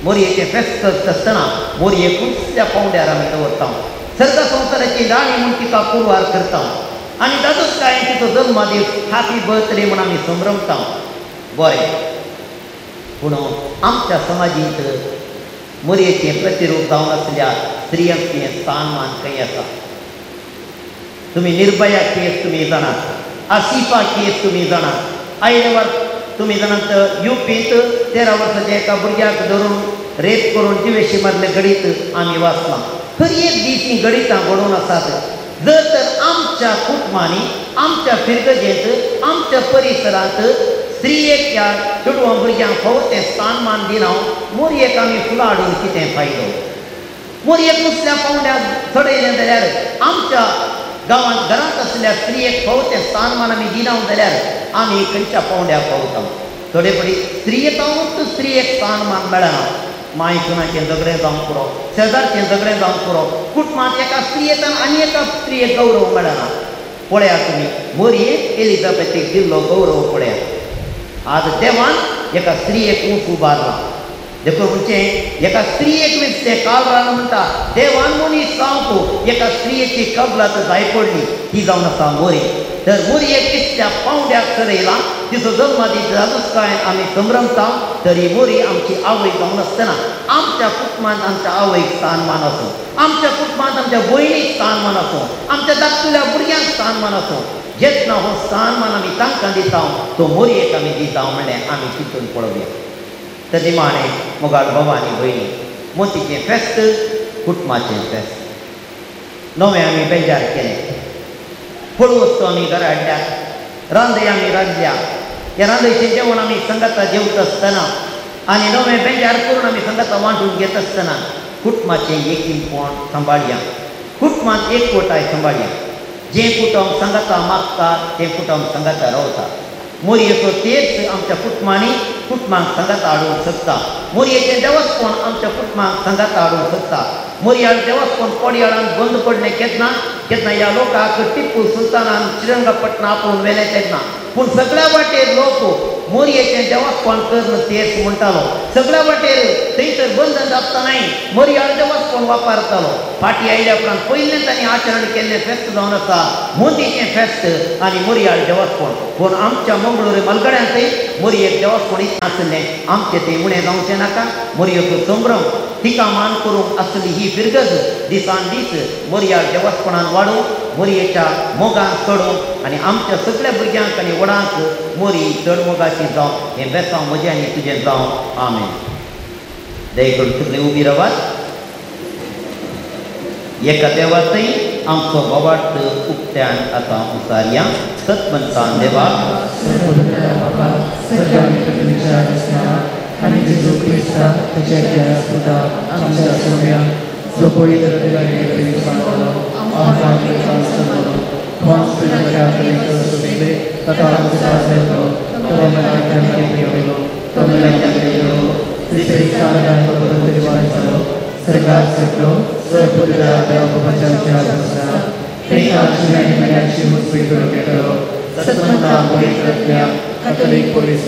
मोरयेचें फेस्त करता आसतना मोरयेक उंचल्या पावंड्यार आमी दवरता, सर्ग संवसाराची राणी म्हूण तिका कुरवार करता आनी दादोस काय तिचो जल्मदीस हॅपी बर्थडे म्हूण आमी संभ्रमता. बरें, पूण आमच्या समाजींत मोरयेचें प्रतिरूप जावन आसल्या स्त्रियांचें स्थानमान खंय आसा? तुमी निर्भया केस तुमी जाणात, आसिफा केस तुमी जाणात, आयले तुमी जाणात युपींत 13 वर्साच्या एका भुरग्याक धरून रेप करून जिवेशी मारले घडीत आमी वाचलां. हर एक दीस हीं घडितां घडोवन आसात. जर तर आमच्या कुटुंबांनी, आमच्या फिरगजेंत, आमच्या परिसरांत स्त्रियेक ह्या चेडवां भुरग्यांक फावो तें स्थानमान दिना, मोरयेक आमी फुलां हाडून कितें फायदो? मोरयेक दुसऱ्या पावंड्यार चडयलें जाल्यार आमच्या गांवांत घरांत आसल्या स्त्रियेक फावो तें स्थानमान आमी दिना जाल्यार आमी खंयच्या पावंड्यार पावता? थोडे फावटी स्त्रियेतावूच स्त्रियेक स्थानमान मेळना. माय सुनाचें झगडें जावंक पुरो, शेजारचें झगडें जावंक पुरो, कुटुंबांत एका स्त्रियेतान आनी एका स्त्रियेक गौरव मेळना. पळयात तुमी मोरयेक एलिझाबेथीक दिल्लो गौरव पळयात. आज देवान एका स्त्रियेक ऊंच उबारला. देखून म्हणचें एका स्त्रियेक विचतें कालरान म्हणटा देवान मनीस जावंक एका स्त्रियेची कबलात जाय पडली, ती जावन आसा मोरी. तर मोरयेक कितल्या पावंड्याक चडयला, तिचो जल्मादीस जादूसकायन आमी संभ्रमता. तरी मोरी आमची आवय जावन आसतना आमच्या कुटुंबांत आमच्या आवयक स्थानमान आसूं, आमच्या कुटुंबांत आमच्या भयणीक स्थानमान आसूं, आमच्या धाकटुल्या भुरग्यांक स्थानमान आसूं, जेन्ना हो स्थानमान आमी तांकां दिता तो मोरयेक आमी दिता म्हणलें आमी चिंतून पळोवया. तर निमाणें मोगाळ बाबा आनी भयणी, मोतीचें फेस्त कुटुंबाचें फेस्त. नवें आमी बेजार केलें, फळ वस्तू आमी घरा हाडल्या, रांदय आमी रांदल्या. ह्या रांदयचें जेवण आमी सांगाता जेवता आसतना आनी नवें बेजार करून आमी सांगाता वांटून घेता आसतना कुटुंबाचें एकीनपण सांबाळया, कुटुंबांत एकवटाय सांबाळया. जें कुटुंब सांगाता मागता तें कुटुंब सांगाता रावता. मोरयेचो तेच आमच्या कुटुंबांनी कुटुंबांक सांगाता हाडूंक शकता. मोरयेचें देवस्पण आमच्या कुटुंबांक सांगाता हाडूंक शकता. मोरयाळ देवस्पण कोडयाळान बंद पडलें केन्ना केन्ना ह्या लोकांक टिप्पू सुलतानान श्रीरंगपटना आपोवन व्हेलें तेन्ना. पूण सगळ्या वाटेर लोक मोरयेचें देवस्पण करून तेच म्हणटालो. सगळ्या वाटेर थंयसर बंधन आसतनाय मोरयाळ देवस्पण वापरतालो. फाटीं आयल्या उपरांत पयलें तांणी आचरण केल्लें फेस्त जावन आसा मोदीचें फेस्त आनी मोरयाळ देवस्पण. पूण आमच्या मंगळूर मलगड्यांतय मोरयेक देवस्पण इतलें आसलें, आमचें तें उणें जावचें नाका. मोरयेचो संभ्रम तिका मान करूंक आसली ही फिरगज दिसान दीस मोरयाळ देवस्पणान वाडोवंक, मोरयेच्या मोगान चडोवंक आनी आमच्या सगळ्या भुरग्यांक आनी व्हडांक मोरी चड मोगाची जावं हें बेसांव म्हजें आनी तुजें जावं. आमेन. दयेकरून सगळीं उबी रावात. एका देवातय आमचो बाबार्थ उक्त्यान आतां उसारया. सतमंतान देवा आनी जेजू क्रिस्ता ताच्या पुता आमच्या सोम्या जो पवित्र Katolik Police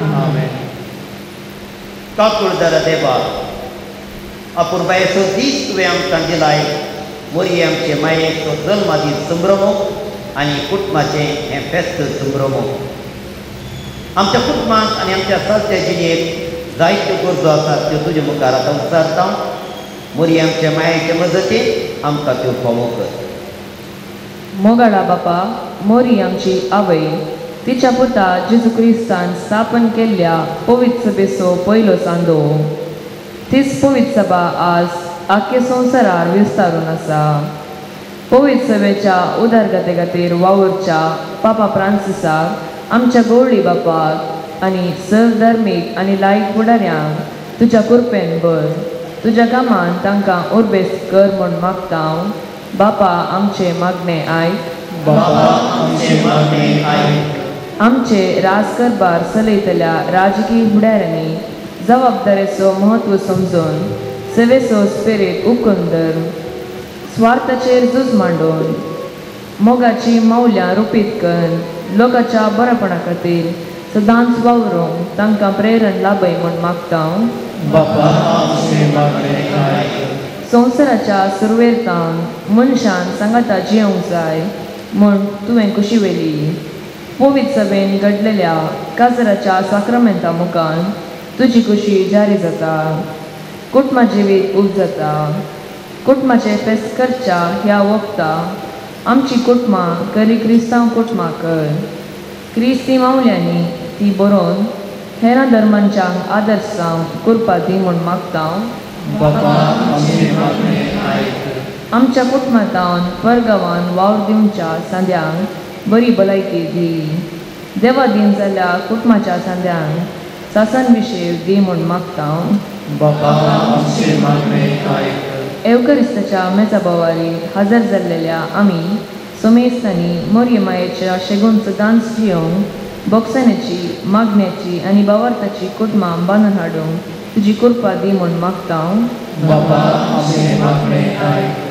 Amen. काकुळदारा देवा, अपुरबायेचो दीस तुवें आमकां दिलाय. मोरये आमचे मायेचो जल्मादीस संभ्रमो आनी कुटुंबाचें हें फेस्त संभ्रमो. आमच्या कुटुंबांत आनी आमच्या चलत्या जिणेक जायत्यो गरजो आसात त्यो तुजे मुखार आतां उचारता. मोरये आमच्या मायेचे मजतीन आमकां त्यो फावो कर. मोगाळा बापा, मोरी आमची आवय तिच्या पुता जेजू क्रिस्तान स्थापन केल्ल्या पवित्र सभेचो पयलो सांदो. तीच पवित्र सभा आज आख्खे संवसारार विस्तारून आसा. पवित्र सभेच्या उदरगते खातीर वावुरच्या पापा फ्रांसिसाक, आमच्या गवळी बापाक आनी सर्व धर्मीक आनी लायक फुडाऱ्यांक तुज्या कृपेन भर. तुज्या कामान तांकां उर्बेस कर म्हूण मागता. बापा आमचे मागणें आयक. बापा आमचे मागणें आयक. आमचे राज कारभार चलयतल्या राजकीय फुडाऱ्यांनी जबाबदारेचो म्हत्व समजून सेवेचो स्पिरीट उखून धर, स्वार्थाचेर झूज मांडून मोगाची मौल्यां रुपीत करून लोकांच्या बरेपणा खातीर सदांच वावरूंक तांकां प्रेरण लाभय म्हूण मागता. बापा आमचे मागणें आयक. संवसाराच्या सुरवेर तावन मनशान सांगाता जियोंक जाय म्हूण तुवें खुशी व्हेली. पवित्र सभेन घडलेल्या काजराच्या साक्रामेंता मुखार तुजी खुशी जारी जाता. कुटुंबा जिवीत उब जाता. कुटुंबाचें फेस्त करच्या ह्या वखता आमची कुटुंबां करी क्रिस्तांव कुटुंबां कर. क्रिस्ती मावल्यांनी ती बरोवन हेरां धर्मांच्या आदर्श जावं करपा दी म्हूण मागता. बापा आमचे मागणें आयक. आमच्या कुटुंबांत परगांवान वावर दिवच्या सांद्यांक बरी भलायकी दी. देवा दीन जाल्ल्या कुटुंबाच्या सांद्यांक सासन विशेव दी म्हूण मागता. बापा आमचे मागणें आयक. एवकरिस्ताच्या मेजा बोवारी हजर जाल्लेल्या आमी सोमेस्तांनी मोरये मायेच्या शेगून सदांच जियोंक बोक्साण्याची मागण्याची आनी बावार्थाची कुटुंबां बांदून हाडूंक तुजी कृपा दी म्हूण मागता. बापा आमचे मागणें आयक.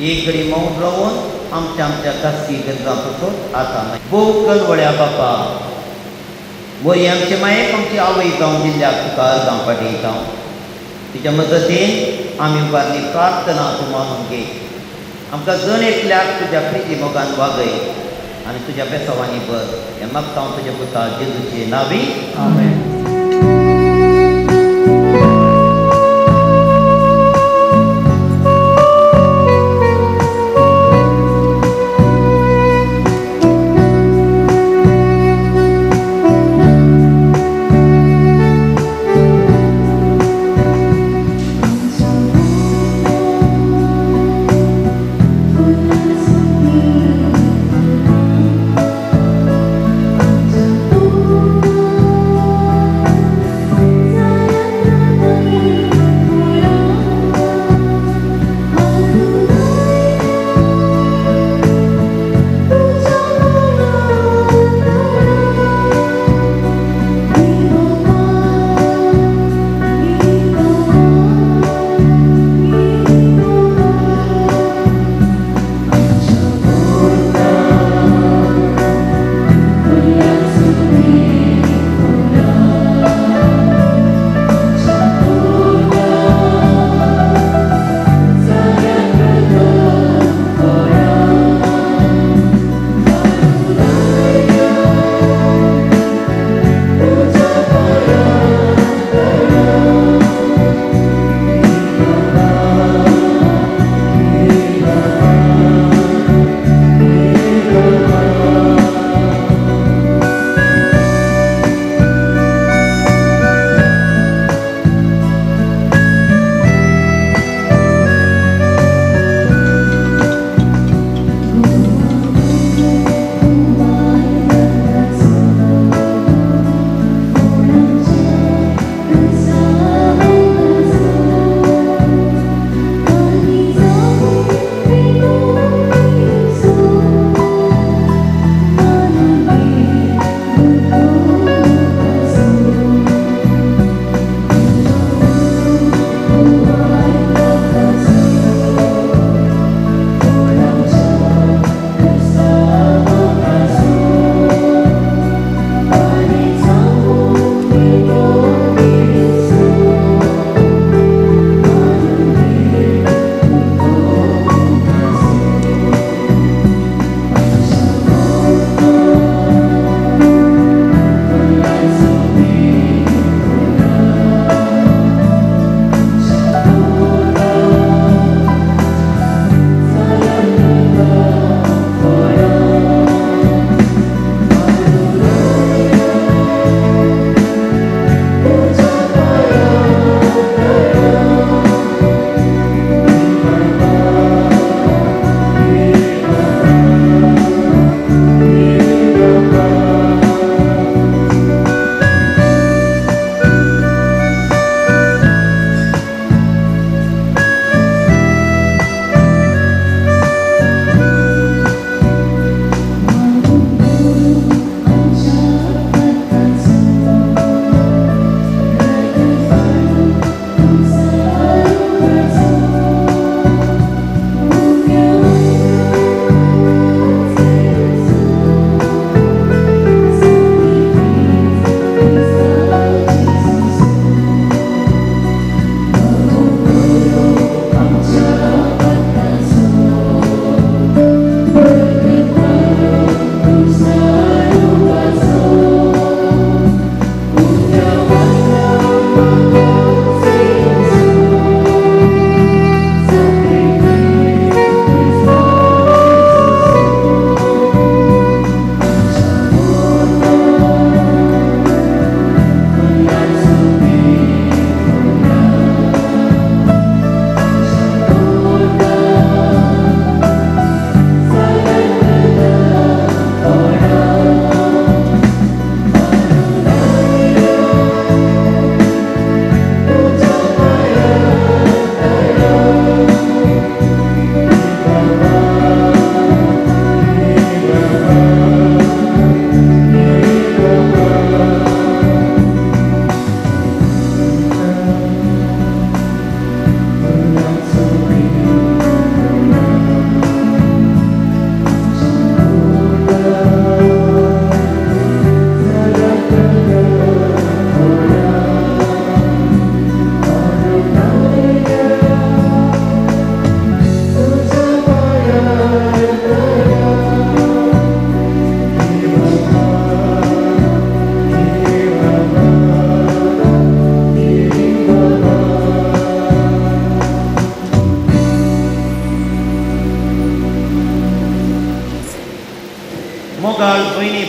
एक घडी मौन रावन आमच्या आमच्या खासगी गरजां पसत आतां भोव कलवळ्या बापा मोरी आमचे मायेक आमची आवय जावन दिल्ल्याक तुका अर्गां पाठयता. तिच्या मजतीन आमी उबारली प्रार्थना तूं मानून घे. आमकां जण एकल्याक तुज्या प्रिती मोगान वागय आनी तुज्या बेसावांनी भर. हें मागता हांव तुज्या पुता जेजूचे नांवी. आमेन. Oh.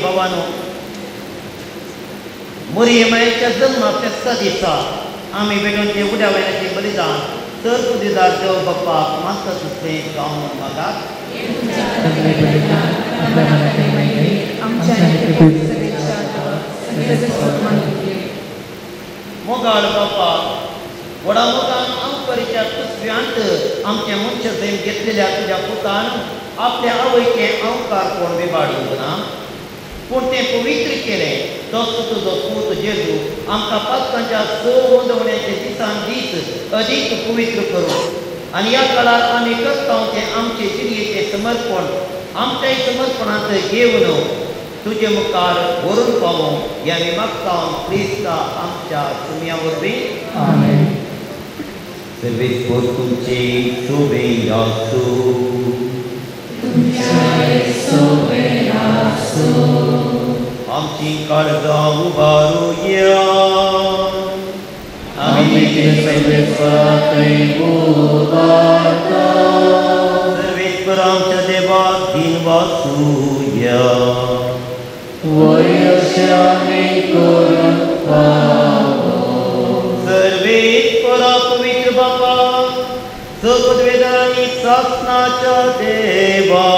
भावानो, मोरये मायेच्या जल्मा फेस्ता दिसा आमी भेटोवचे उड्या वयल्याचें बलिदान तर तुजेदार देव बाप्पाक मागता तसलें जावन मागात. मोगाळ बाप्पा, व्हडा मोगान अंकरीच्या कुसव्यांत आमचें मनशां सैम घेतलेल्या तुज्या पुतान आपल्या आवयचें अंकार कोण विबाडूंक ना, पूण तें पवित्र केलें. तोच तुजो पूत जेजू आमकां पातकांच्या स वंदवण्याचे दिसान दीस अदीक पवित्र करूं आनी ह्या काळार आमी करता तें आमचे जिणयेचें समर्पण आमच्याय समर्पणांत घेवन तुजे मुखार व्हरून पावूं ह्या आमी मागता क्रिस्ता आमच्या सुम्या वरवीं. आमेन. सर्वेस्पर तुमचे सोबे आसूं. आमची काळजां उबारुया. आमी सर्वेस्पर आमच्या देवाक दिन वाचुया. सर्वेस्परा पवित्र बापा, सपदवेदांनी सासनाच्या देवा,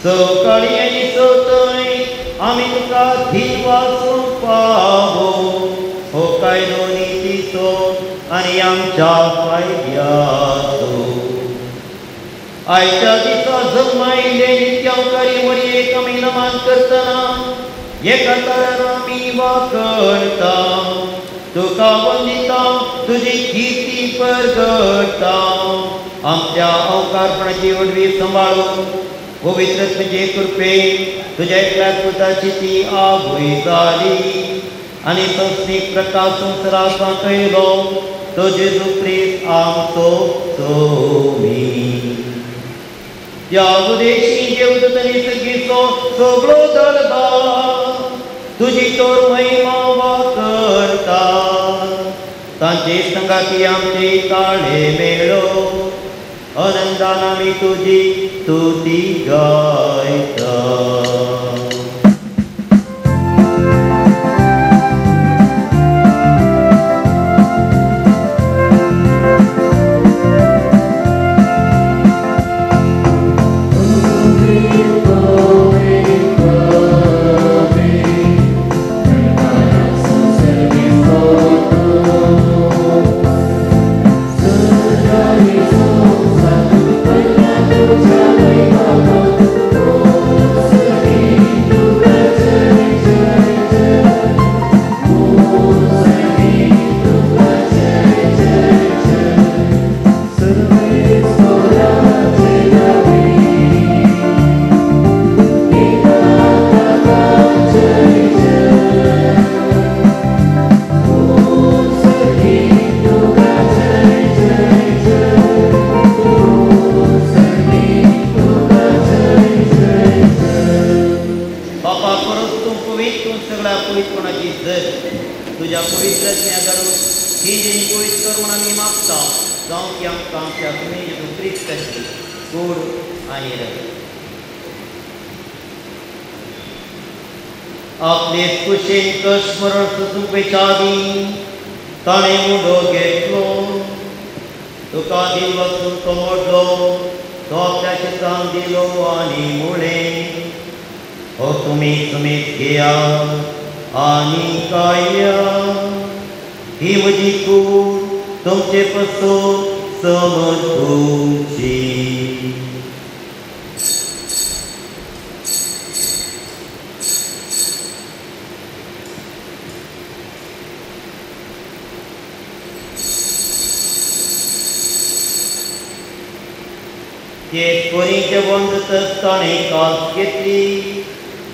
सकाळी आनी सतय आमी तुका दिन वाचूंक पावो हो कायदो नितीचो आनी आमच्या फायद्याचो. आयच्या दिसा जल्मायिल्ले नित्यांकारी मरयेक आमी नमन करतना एका ताळ्यान आमी वाकणता, तुका वंदिता, तुजी किर्ती परगटा. आमच्या अवकारपणाची वडवी सांबाळून पवित्र तुजे कृपेन तुज्या एकल्या पुताची ती आवय जाली आनी संस्नीक प्रकाश संवसाराक वाटयलो तो जेजू क्रिस्त आमचो सोमी. त्या उदेशी देवदूतांनी सगळीचो सगळो दरबार तुजी तोर महिमा वाकरता. तांचे संगाती आमचे ताळे मेळो आनंदान आमी तुजी तुती गायता. आपले कुशीन स्मरण सुचूंक आदीं ताणें मुडो घेतलो, तुका दिल वचून तो मोडलो, तो आपल्या चित्रान दिलो आनी मुळें, हो तुमी तुमीच घेया आनी खाया, ही म्हजी कूड तुमचे पसून समजूची. ते परी जेवण जातच ताणें कास घेतली,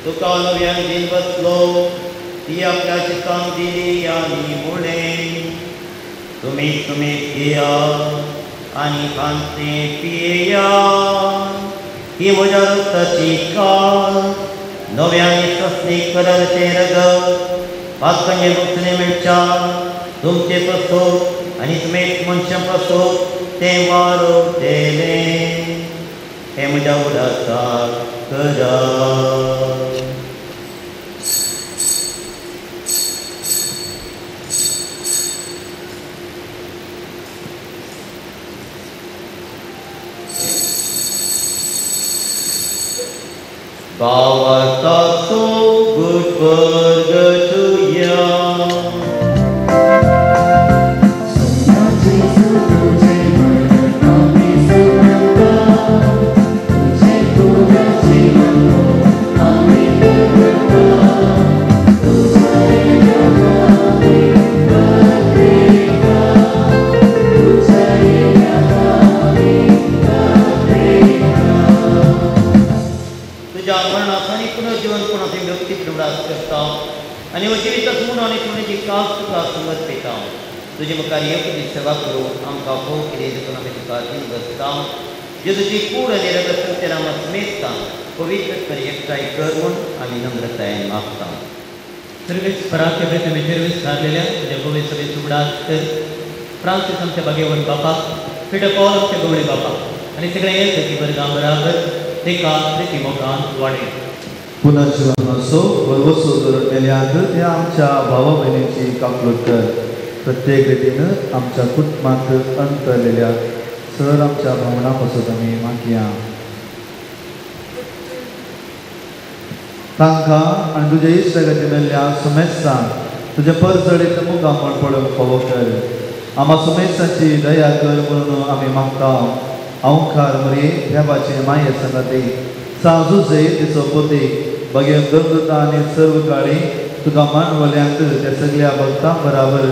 तुका नव्यान दिन बसलो, ती आपल्या चितान दिली आनी मुळें, तुमी तुमीच घेया आनी खांचें पियेया, ही म्हज्या रक्ताची कास नव्यान सस्नीक कराचें रगत पातकांचे मुक्ती मेळच्या तुमचे पसून आनी तुमीच मनशां पसून तें वारवतेलें. हें म्हज्या उडासाक करा. भावार्थाचो गुटवर्ग तुया. आनी जिवीत म्हूण आनी तुजी कास तुका समर्पिता. तुजे मुखार एक सेवा करूं आमकां भोव कितें देखून आमी तुका दिन बसता. जेजूची कूड आनी रगत तेरा समेस्ता पवित्र कर एकठांय कर म्हूण आमी नम्रतायेन मागता. सर्वेच पराक्रमे तुमी सर्वीस थारलेल्या तुज्या गोवे सभेत उगडास कर. फ्रांसीस आमच्या बागेवन बापा, पिटर पॉल आमच्या गवळी बापा आनी सगळ्या येसकी वर्गां बराबर एका प्रिती मोगान वाडय. पुनर्जीवनाचो भरवसो धरून मेल्याक त्या आमच्या भावा भयणीची काकलूट कर. प्रत्येक रितीन आमच्या कुटुंबांत अंतरलेल्या सर आमच्या भावना पासून आमी मागया. तांकां आनी तुज्या इश्टागती मेल्ल्या सुमेस्तान तुज्या परजळीत मुखामळ पडूंक फावो कर. आमा सुमेस्ताची दया कर म्हणून आमी मागता. अंकार मरे देवाचे माये संगती साजुजे तिचो पोती बगेन दंदता आनी सर्व काळी तुका मानवल्यांत त्या सगळ्या भक्तां बराबर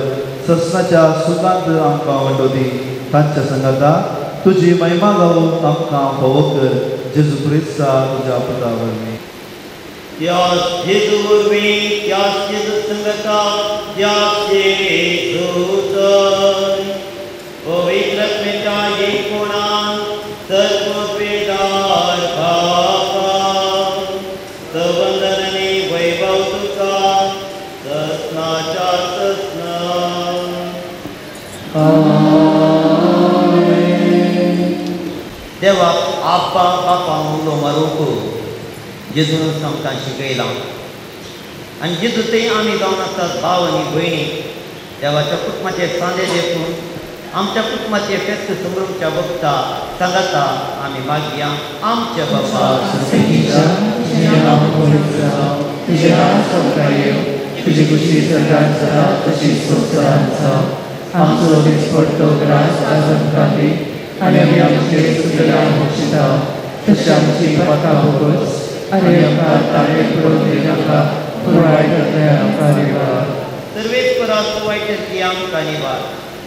ससनाच्या सुखांत आमकां वंडोती. तांच्या संगता तुजी महिमा गावूंक आमकां फावो कर. जेजू क्रिस्ता तुज्या पुता वरवीं. त्याच जेजू वरवीं, त्याच जेजू संगता, त्याच जेजूचय पवित्र आत्म्याच्या एकपणान सर्वपेदार बापा सवंदन आनी वैभव तुका ससनाच्या ससना. देवाक आप्पा बापा उलो मारूंक जेजूनच आमकां शिकयलां आनी जेजू ते आमी जावन आसतात भाव आनी भयणी. देवाच्या कुटुंबाचे सांदे देखून आमच्या कुटुंबाचे फेस्त समरूच्या वक्ता सांगाता आमी मागया. आमच्या बाबा तुजी खुशी सरकार जाता तशी संवसारांत जावं. आमचो दिसपट्टो ग्रास आज आमकां दी आनी आमी आमचे सुटल्या बक्षिता तशें आमची पाकां भोगोस आनी आमकां ताणें पडोवन दिनाका पूण वायटांतल्यान आमकां निवार. सर्वेस्पराचो वायटांतली आमकां निवार.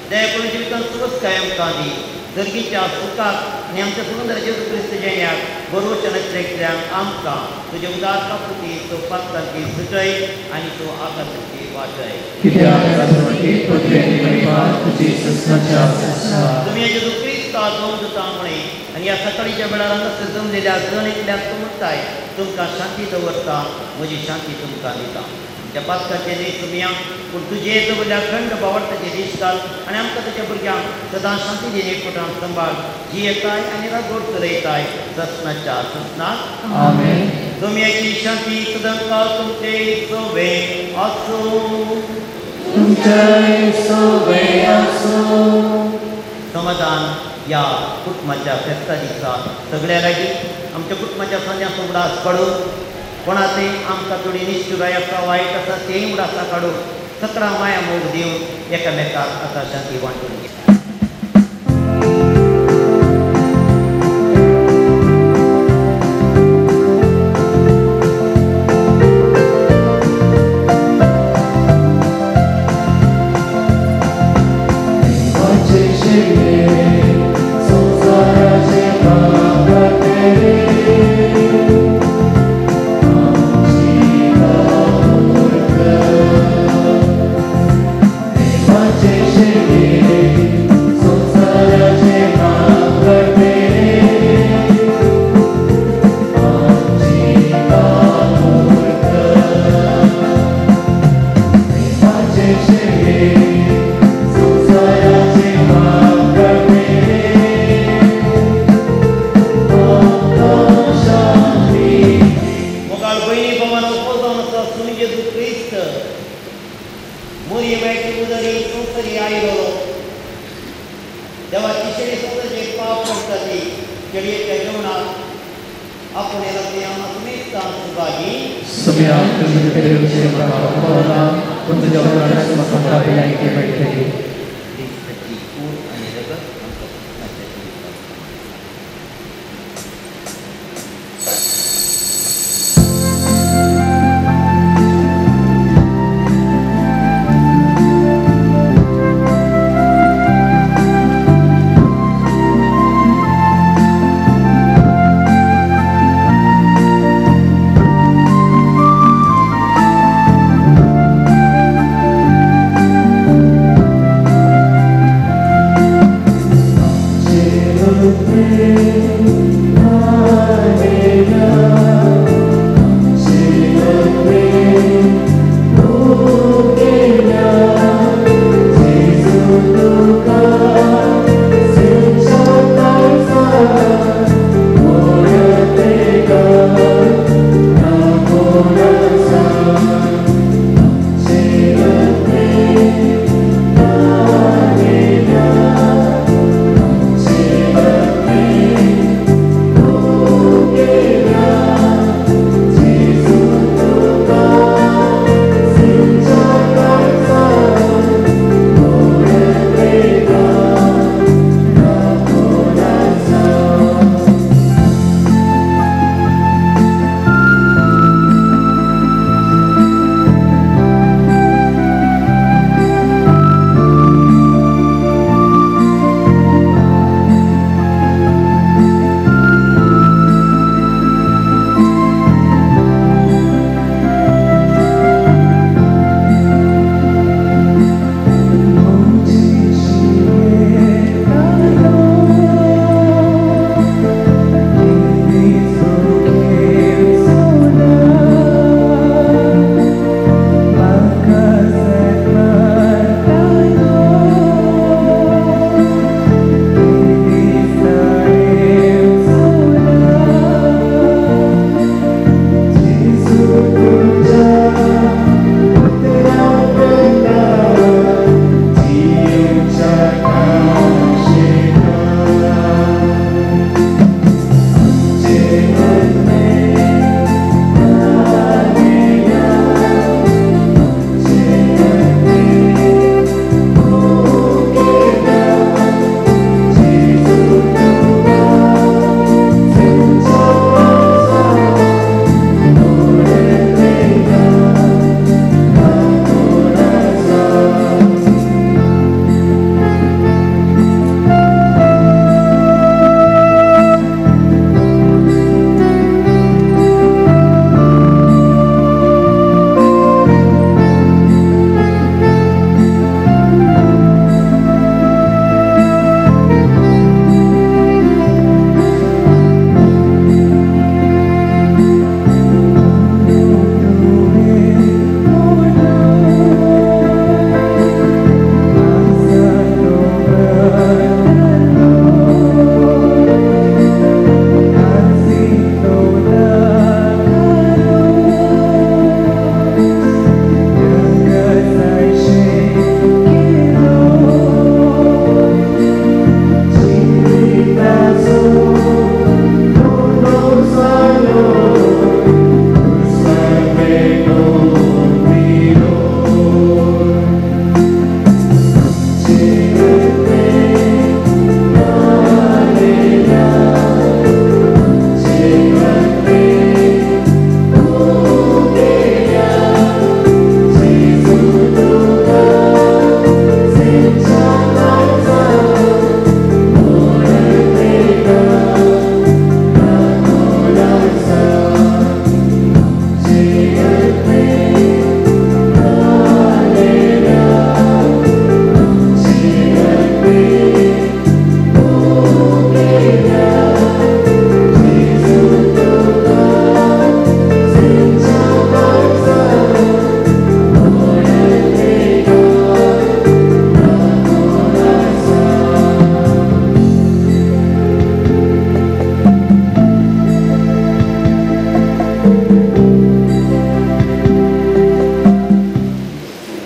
दया करून जिवितांत सुवस्थाय आमकां दी. जर्गीच्या सुखाक आनी आमच्या सुंदर जेजू क्रिस्त जेण्याक बरोवच्या नसलेंतल्यान आमकां तुजे उदार काकुती तो पात्रांची सुटय आनी तो आकाशाची वाटय. तुमी जेजू क्रिस्ता दोन दुता मुळे आनी ह्या सकाळीच्या वेळार हांगासर जमलेल्या जण एकल्याक तूं म्हणटाय तुमकां शांती दवरता, म्हजी शांती तुमकां दिता. आमच्या पातकाचे न्ही तुमया पूण तुजे दवरल्या खंड बावडटाचे दीस घाल आनी आमकां तुज्या भुरग्यांक सदां शांती दी एकवटान सांबाळ जी येताय आनी रागोड चलयताय ससनाच्या ससनाक. आमेन. तुमयाची शांती सदांकाळ तुमचे सोवे आसूं. तुमचे सोवे आसूं. समाधान ह्या कुटुंबाच्या फेस्ता दिसा सगळ्या लागीं आमच्या कुटुंबाच्या सांज्यांचो उगडास काडून कोणाचें आमकां थोडी निश्ठुराय आसा वायट आसा तेंय उगडासा काडून सगळा माया मोग दिवन एकामेकाक आतां शांती वांटून घे. आपूण सुभागी आनी रगत आमकां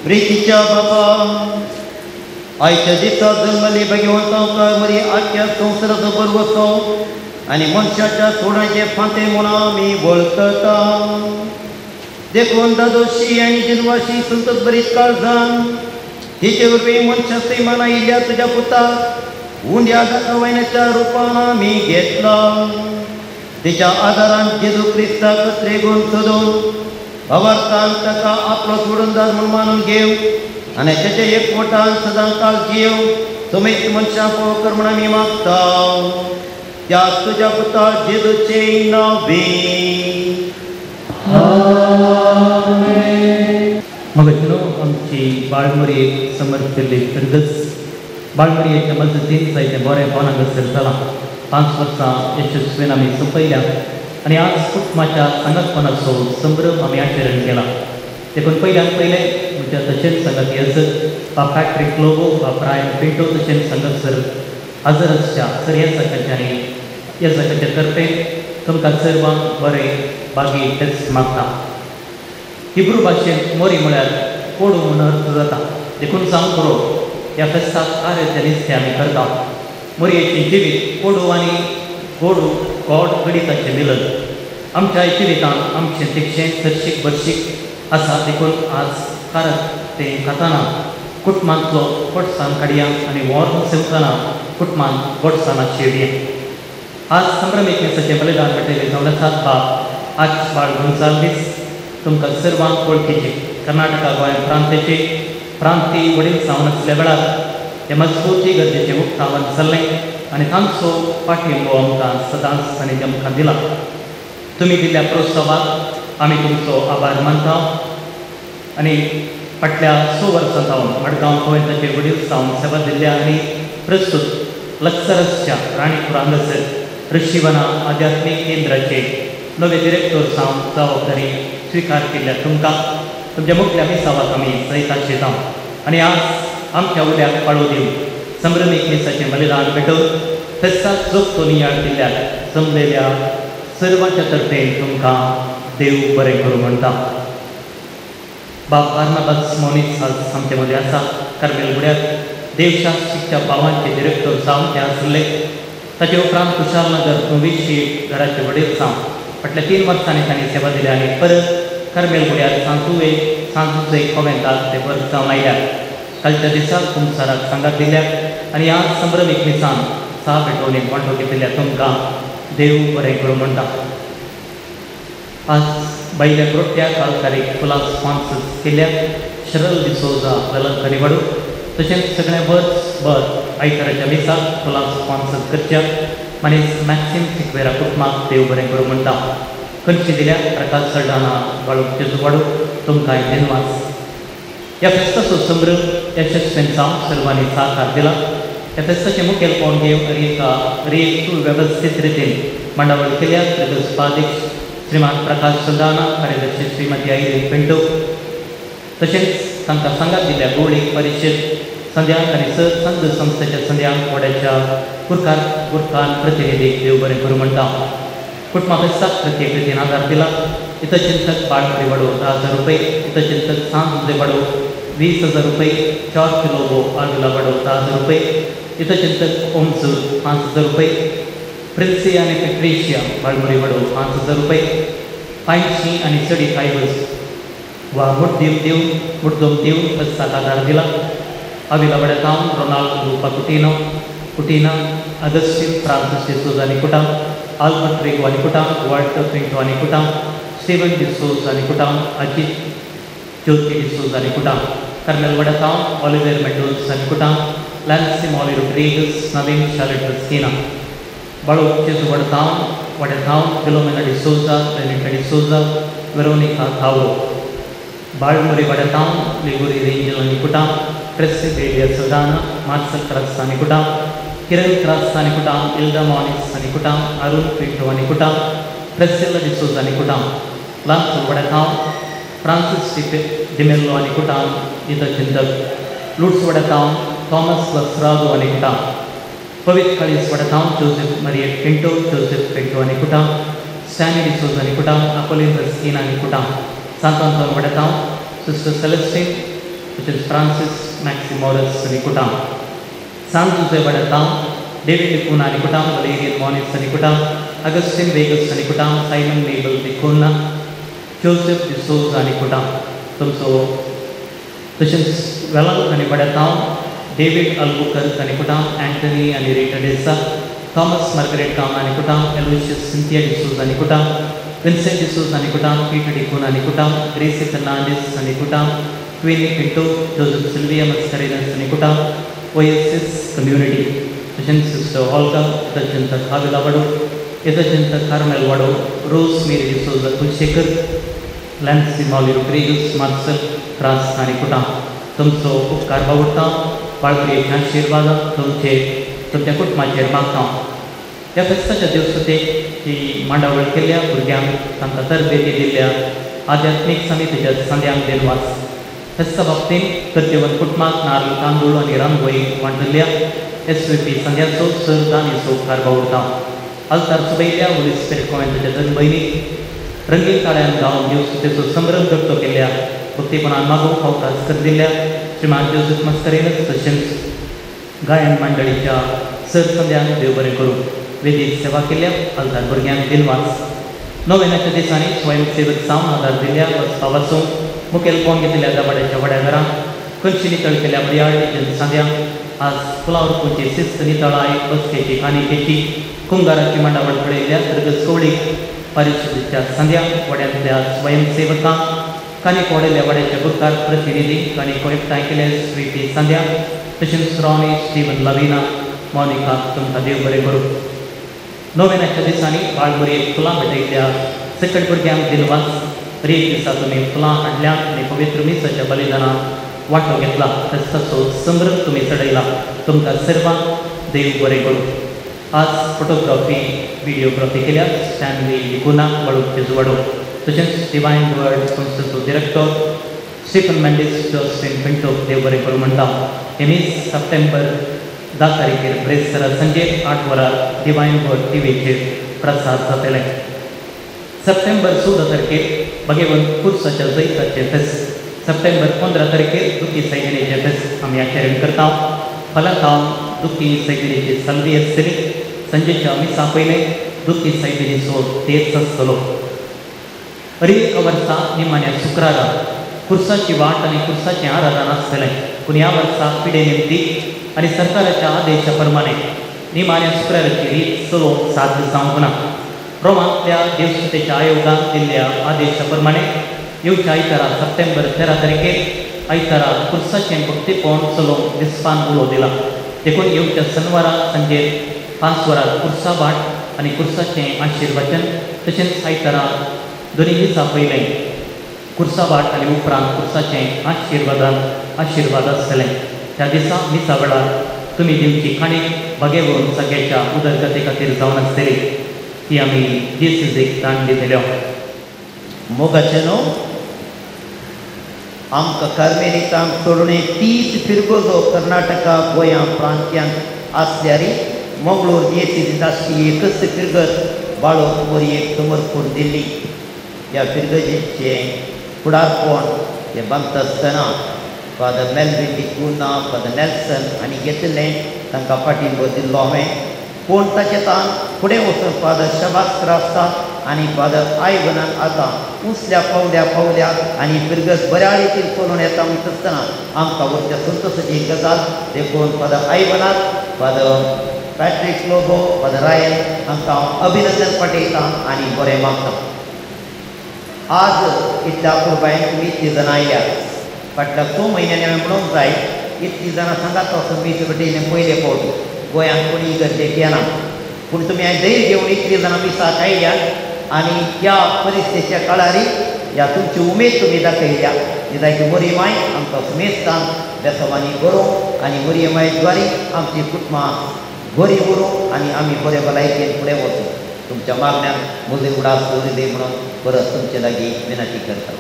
प्रीतीच्या बाबा आयच्या दिसा जल्मली भगवंता मरी आख्या संवसाराचो बरवसो आनी मनशाच्या तोंडाचे फांते म्हूण आमी वळखता. देखून दादोशी आनी जिनवाशी संतोष बरीत काळजान तिचे वरवीं मनशा सैमान आयिल्ल्या तुज्या पुताक उंड्या दाखवण्याच्या रुपान आमी घेतला. तिच्या आदारान जेजू क्रिस्ताक त्रेगून सोदून भावार्थान ताका आपलो सोडूनदार म्हूण मानून घेव आनी तेच्या एकवटान सदां काळ जीव समेत मनशां पळोवकर म्हूण आमी मागता त्या तुज्या पुता जेजूचें नांव. मगजनो आमची बाळमुरयेक समर्पिल्ली फिरगज बाळमुरयेच्या मजतीन जायतें बरें हांगासर जालां. 5 वर्सां यशस्वीन आमी सोंपयल्या आनी आज कुटुंबाच्या सांगातपणाचो संभ्रम आमी आचरण केला. देखून पयल्यान पयलें म्हज्या तशेंच सांगाती आसत बा पॅट्रीक लोबो, बा ब्रायन पिंटो तशेंच हांगासर हजर आसच्या सर ह्या सकाळच्या आनी ह्या सकाळच्या तर्फे तुमकां सर्वांक बरें बागी तेच मागता. हिब्रू भाशेंत मोरी म्हळ्यार कोडू म्हूण अर्थ जाता. देखून सांग पुरो ह्या फेस्ताक कार्य निस्तें आमी करता. मोरयेचें जिवीत कोडू आनी गोडू गोड गणिताचें मिलन आमच्या जिवितांत आमचें तिक्षें चडशीक बरशीक आसा. देखून आज कारत तें खाताना कुटुंबांतलो गोडसाण काडया आनी वॉर्म सेवतना कुटुंबांत गोडसाणाची येवया. आज संभ्रमीक मिसाचें बलिदान पेटयलें जावन आसात बाब आज बाळ गोन्साल्वीस तुमकां सर्वांक वळखीचे कर्नाटका गोंय प्रांताचे प्रांती वडील जावन आसल्या वेळार हे मजबूती गरजेचें उक्तावण जाल्लें आनी तांचो पाठिंबो आमकां सदांच आनी आमकां दिला. तुमी दिल्ल्या प्रोत्साहाक आमी तुमचो आभार मानता आनी फाटल्या 6 वर्सां सावन मडगांव गोंयचे वडील जावन सेवा दिल्ल्या आनी प्रस्तूत लक्सरसच्या राणीपूर हांगासर ऋषिवना आध्यात्मीक केंद्राचे नवे डिरेक्टर जावन जबाबदारी स्विकार केल्ल्या तुमकां तुमच्या मुखल्या मिसावाक आमी सैताचे जावं आनी आज आमच्या उल्याक पाळो दिवन संभ्रमीक मिसाचें बलिदान पेटोवन फेस्ताक जोगतो नियाळ दिल्ल्याक जमलेल्या सर्वांच्या तर्फे तुमकां देव बरें करूं म्हणटा. बाब बार्नाबास मोनीस आज आमचे मदें आसा. कार्मेल गुड्यार देवशास्त्रीच्या भावांचे डिरेक्टर जावन ते आसले. ताचे उपरांत कुशालनगर नोवीशी घराचे वडील जावन फाटल्या 3 वर्सांनी तांणी सेवा दिल्या आनी परत कार्मेल गुड्यार सांतुवे सांतुचे कोवेंताक ते वर्ग जावन आयल्यात. कालच्या दिसाक कुमसाराक सांगात दिल्या आनी आज संभ्रमीक मिसान सा पेटोवणेक वांटो घेतिल्ल्या तुमकां देव बरें करूं म्हणटा. आज बायल्या क्रोट्या कालकारीक फुलां स्पॉन्सर्स केल्या शरल डिसोजा वेलंकरी वाडू तशेंच सगळें वर्सभर आयताराच्या मिसाक फुलां स्पॉन्सर करच्या मानेस मॅक्सिम सिक्वेरा कुटुंबाक देव बरें करूं म्हणटा. खंयची दिल्या प्रकाश सल्डाना वाळू जेजू वाडू तुमकां धन्यवाद. ह्या फेस्ताचो संभ्रम यशस्वीन जावन सर्वांनी साकार दिला. ह्या फेस्ताचें मुखेलपण घेवन रेख सुवेवस्थीत रितीन मांडावळ केल्या प्रदेश श्रीमान प्रकाश सल्दाना, कार्यदर्शी श्रीमती आयरीन पिंटो तशेंच तांकां सांगात दिल्ल्या गोळीक परिशद संध्यांक आनी संघ संस्थेच्या संध्यांक वाड्याच्या गुरकार प्रतिनिधीक देव बरें करूं म्हणटा. कुटुंबा फेस्ताक प्रत्येक रितीन आदार दिला. हितचिंतक बाळमुरी वाडो 10,000 रुपये, हितचिंतक सांज वाडो 20,000 रुपये, 4 किलो आगला वाडो 10,000 रुपये, हितचिंतक ओमसूर 5,000 रुपये, प्रिन्सी आनी पेट्रिशिया बाळमुरी वाडो 5,000 रुपये, पांयशी आनी चडी फायबर्स वा मुड्डीम दिवन मुड्डोम दिवन फेस्ताक आदार दिला. आविला वडगांव रोनाल्ड रूपा कुटिनो कुटिना, अगस्टीन फ्रांसीस डिसोजा आनी कुटाम, आल्बर्ट रेगो आनी कुटाम, वाल्टर पिंटो आनी कुटाम, स्टीवन डिसोजा आनी कुटाम, अजीत ज्योती डिसोजा आनी कुटाम, कर्मेल वडगांव ऑलिवेर मेंडोन्स आनी कुटाम, लॅन्सी मॉली रोड्रिगस, नवीन शार्लेट रस्किना, बाळू जेजू वडगांव वडगांव फिलोमेना डिसोजा, रेनिटा डिसोजा, वेरोनिका थावो, बाळमुरी वडगांव लिगुरी रेंजल आनी कुटाम, ट्रेसी बेलिया सल्दाना, मार्सल क्रास आनी कुटाम, किरण क्रास आनी कुटाम, इल्दा मॉनिस आनी कुटाम, अरुण पिंटो आनी कुटाम, प्रेसिला डिसोजा आनी कुटाम, लांसो वडगांव फ्रांसीस डिमेल्लो आनी कुटाम, हितचिंतक लुट्स वडगांव थॉमस लसरादो आनी कुटाम, Pavit Kalis Vadgaon Joseph Maria Pinto, Joseph Pinto आनी कुटाम, स्टॅनी डिसोजा आनी कुटाम, अपोलिन रस्किना आनी कुटाम, सांत Anton Vadgaon sister Celestine तशेंच फ्रांसीस मॅक्सिमोरस आनी कुटाम, सांत जुझे वडगांव डेविड डिकूना आनी कुटाम, वलेरियन मॉनिस आनी कुटाम, अगस्टीन वेगस आनी कुटाम, सायमन मेबल डिकूना, जोसेफ डिसोज आनी कुटाम तुमचो। तशेंच वेलांग आनी बड्यातांव डेविड अल्बुकर आनी कुटाम, अँटनी आनी रिटा डेसा, थॉमस मार्गरेट कामा आनी कुटाम, एलोशियस सिंथिया डिसोज आनी कुटाम, विन्सेंट डिसोज आनी कुटाम, पीटर डिकून आनी कुटाम, ग्रेसी फर्नांडीस आनी कुटाम, क्विनी पिंटो, जोसेफ सिल्विया मस्करेनस आनी कुटाम, ओएसिस कम्युनिटी। तशेंच सिस्टर हॉल्गा, यथजंत काविला वाडो, यथजंत कार्मेल वाडो, रोज मेरी डिसोजा कुलशेखर, लॅन्सी मावली रोड्रिगस, मार्सल क्रास आनी कुटाम तुमचो उपकार बावडटा। बाळगुरयेच्या आशिर्वादां तुमचेर तुमच्या कुटुंबाचेर मागता। ह्या फेस्ताच्या देवसुतेक ही मांडावळ केल्ल्या भुरग्यांक तांकां तरबेती दिल्ल्या आध्यात्मीक समितीच्या संद्यांक दिनवास। फेस्ता बाबतींत गरजेवंत कुटुंबाक नारळ, तांदूळ आनी रांगोळी वांटल्ल्या एस व्ही पी संद्याचो सर दानीचो उपकार बावडटा। आल्तार सुबयल्या होली स्पिरिट कॉन्वेंटाच्या धन भयणीक रंगीन ताळ्यान गावन देवसुतेचो संभ्रम व्यक्त केल्ल्या भक्तीपणान मागोवंक अवकाश कर दिल्ल्या श्रीमान जोसेफ मस्करेनस तशेंच गायन मंडळीच्या सर संद्यांक देव बरें करूं। वेदीक सेवा केल्या आल्तार भुरग्यांक दिनवास। नोवेनाच्या दिसांनी स्वयंसेवक जावन आदार दिल्ल्या वचपा वाचूंक मुखेलपण घेतिल्ल्या दबाड्याच्या वड्या घरांक खंयची नितळ केल्या बळयाळ जनसांद्यांक आज फुलां रोवपाची शिस्त नितळाय बसकेची कानिकेची कुंगाराची मांडावळ पळयल्ल्या सर्गस कोवळीक परिशदेच्या संद्यांक वड्यांतल्या स्वयंसेवकांक कानिक वाडयल्ल्या वड्याच्या गुरकार प्रतिनिधी कानिको एकठांय केले स्वीटी संद्यांक तशेंच रॉनी स्टीवन लविना मोनिका तुमकां देव बरें करूं। नोवेनाच्या दिसांनी बाळबुरयेक फुलां भेटयल्ल्या सकट भुरग्यांक दिनवास। हर एक दिसा तुमी फुलां हाडल्या आनी पवित्र मिसाच्या बलिदानाक वांटो घेतला, फेस्ताचो संभ्रम तुमी चडयला। तुमकां सर्वांक देव बरें करूं। आज फोटोग्राफी व्हिडिओग्राफी केल्या स्टॅनली डिकुना बाळूक तेजुवाडो, तशेंच डिवायन वर्ड संस्थेचो डिरेक्टर स्टीफन मेंडीस जॉस्टीन पिंटो देव बरें करूं म्हणटा। हे मीस सप्टेंबर 10 तारखेर ब्रेस्तारा सांजे 8 वरां डिवायन वर्ड टीव्हीचेर प्रसार जातलें। सप्टेंबर 14 तारखेर भगेवन कुर्साच्या जैताचें फेस्त, सप्टेंबर 15 तारखेर दुखी सैनिकेचें फेस्त आमी आचरण करता। फाल्यां हांव दुखी सैनिकेची साल्वी आसतली। सांजेच्या मिसा पयलें दुखी सैनिकेचो तेर्स आसतलो। हर एक वर्सा निमाण्या शुक्रारा कुर्साची वाट आनी कुर्साचें आराधन आसतलें, पूण ह्या वर्सा पिडे निमती आनी सरकाराच्या आदेशा प्रमाणे निमाण्या शुक्राराची रीत चलोवंक साध्य जावंक ना। रोमांतल्या देवसुतेच्या आयोगान दिल्ल्या आदेशा प्रमाणे येवच्या आयतारा सप्टेंबर 13 तारखेर आयतारा कुर्साचें भक्तीपण चलोवंक बिस्पान उलो दिला। देखून येवच्या शनवारा सांजे 5 वरां कुर्सा वाट आनी कुर्साचें आशिर्वचन तशेंच आयतारा दोनी दिसा पयलें कुर्सा वाट आनी उपरांत कुर्साचें आशिर्वाद आसतलें। त्या दिसा मिसा वेळार तुमी दिवची काणीक बागेवन सगळ्याच्या उदरगती खातीर जावन आसतली ती आमी जेसीक दान दितल्यो। मोगाचें न्हू आमकां कार्मेलितांक सोडून 30 फिरगोजो कर्नाटका गोंया प्रांत्यांत आसल्यार मंगळूर जेसीत आसली एकच फिरगत बाळोक मोरयेक समर्पण दिल्ली। ह्या फिरगजेचें फुडारपण हें बांदता आसतना father Melvin D'Cunha, father Nelson हांणी घेतिल्लें, तांकां पाठिंबो दिल्लो हांवें। पूण ताचे तान फुडें वचून फादर शबास क्रास्ता आनी फादर आयवनान आतां उंचल्या पावल्या पावल्या आनी फिरगज बऱ्या रितीन चलून येता म्हणटा आसतना आमकां वरच्या संतोशाची एक गजाल। देखून father आयवनाक, father Patrick Lobo, father Ryan हांकां हांव अभिनंदन पाठयतां आनी बरें मागता। आज इतल्या कुरबायन तुमी इतलीं जाणां आयल्यात। फाटल्या 2 म्हयन्यांनी हांवें म्हणूंक जाय इतलीं जाणां सांगात वचून मीस भेटयलें पयले फावट गोंयांत कोणी गरजेक येना, पूण तुमी हांवें धैर्य घेवन इतलीं जाणां मिसाक आयल्यात आनी ह्या परिस्थितीच्या काळारी ह्या तुमची उमेद तुमी दाखयल्या। जायती बरी माय आमकां सुमेस्तान बेसवांनी बरोवंक आनी बरी माय द्वारी आमची कुटुंबां बरी उरूं आनी आमी बरे भलायकेन फुडें वचूं। तुमच्या मागण्यांक म्हजे उडास दवरिल्ले म्हणून परत तुमचे लागीं विनंती करता।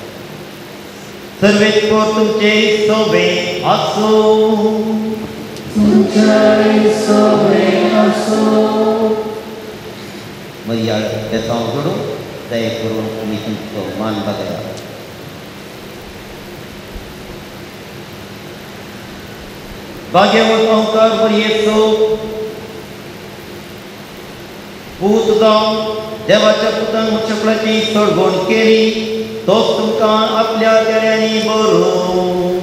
सर्वेस्पर तुमचे सोबे आसूं। तुमचे सोबे आसूं। मर्याद बेसांव जोडूं दया करून तुमी तुमचो मान बदला। भाग्यवंत ओंकार मरयेचो पूत जावन देवाच्या पुतान मुक्षकलाची चडगोण केली तोच तुमकां आपल्या देण्यांनी बरोवं.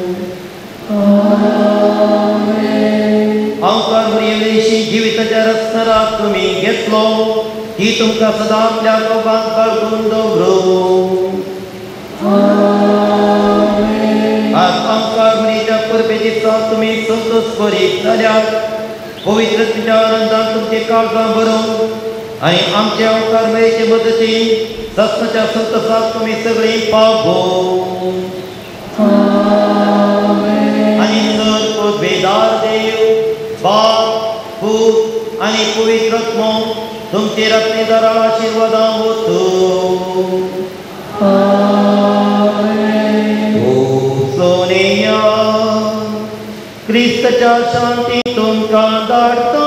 हांवकार मुरयेविशीं जिविताच्या रस्त्याक तुमी घेतलो ती तुमकां सदां आपल्या कोपांत बाळगून दवरूं. आज आमकां मुरीच्या परबे दिसा तुमी संतोष करीत जाल्यार पवित्र तुमच्या आनंदान तुमचे काळजां भरोवन आनी आमच्या अवतार मेळचे मदतीन सत्साच्या संतोषाक तुमी सगळीं पावो. आनी सर बेदार देव बाप पूत आनी पवित्र आत्मो तुमचे राखणेदारा आशिर्वादां वतूं. सोनिया क्रिस्तच्या शांती तुमकां धाडटा.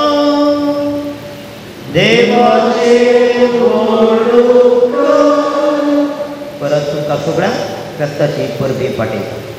देवाचे परत तुमकां सगळ्यांक क्रिस्ताची परबी पाठयता.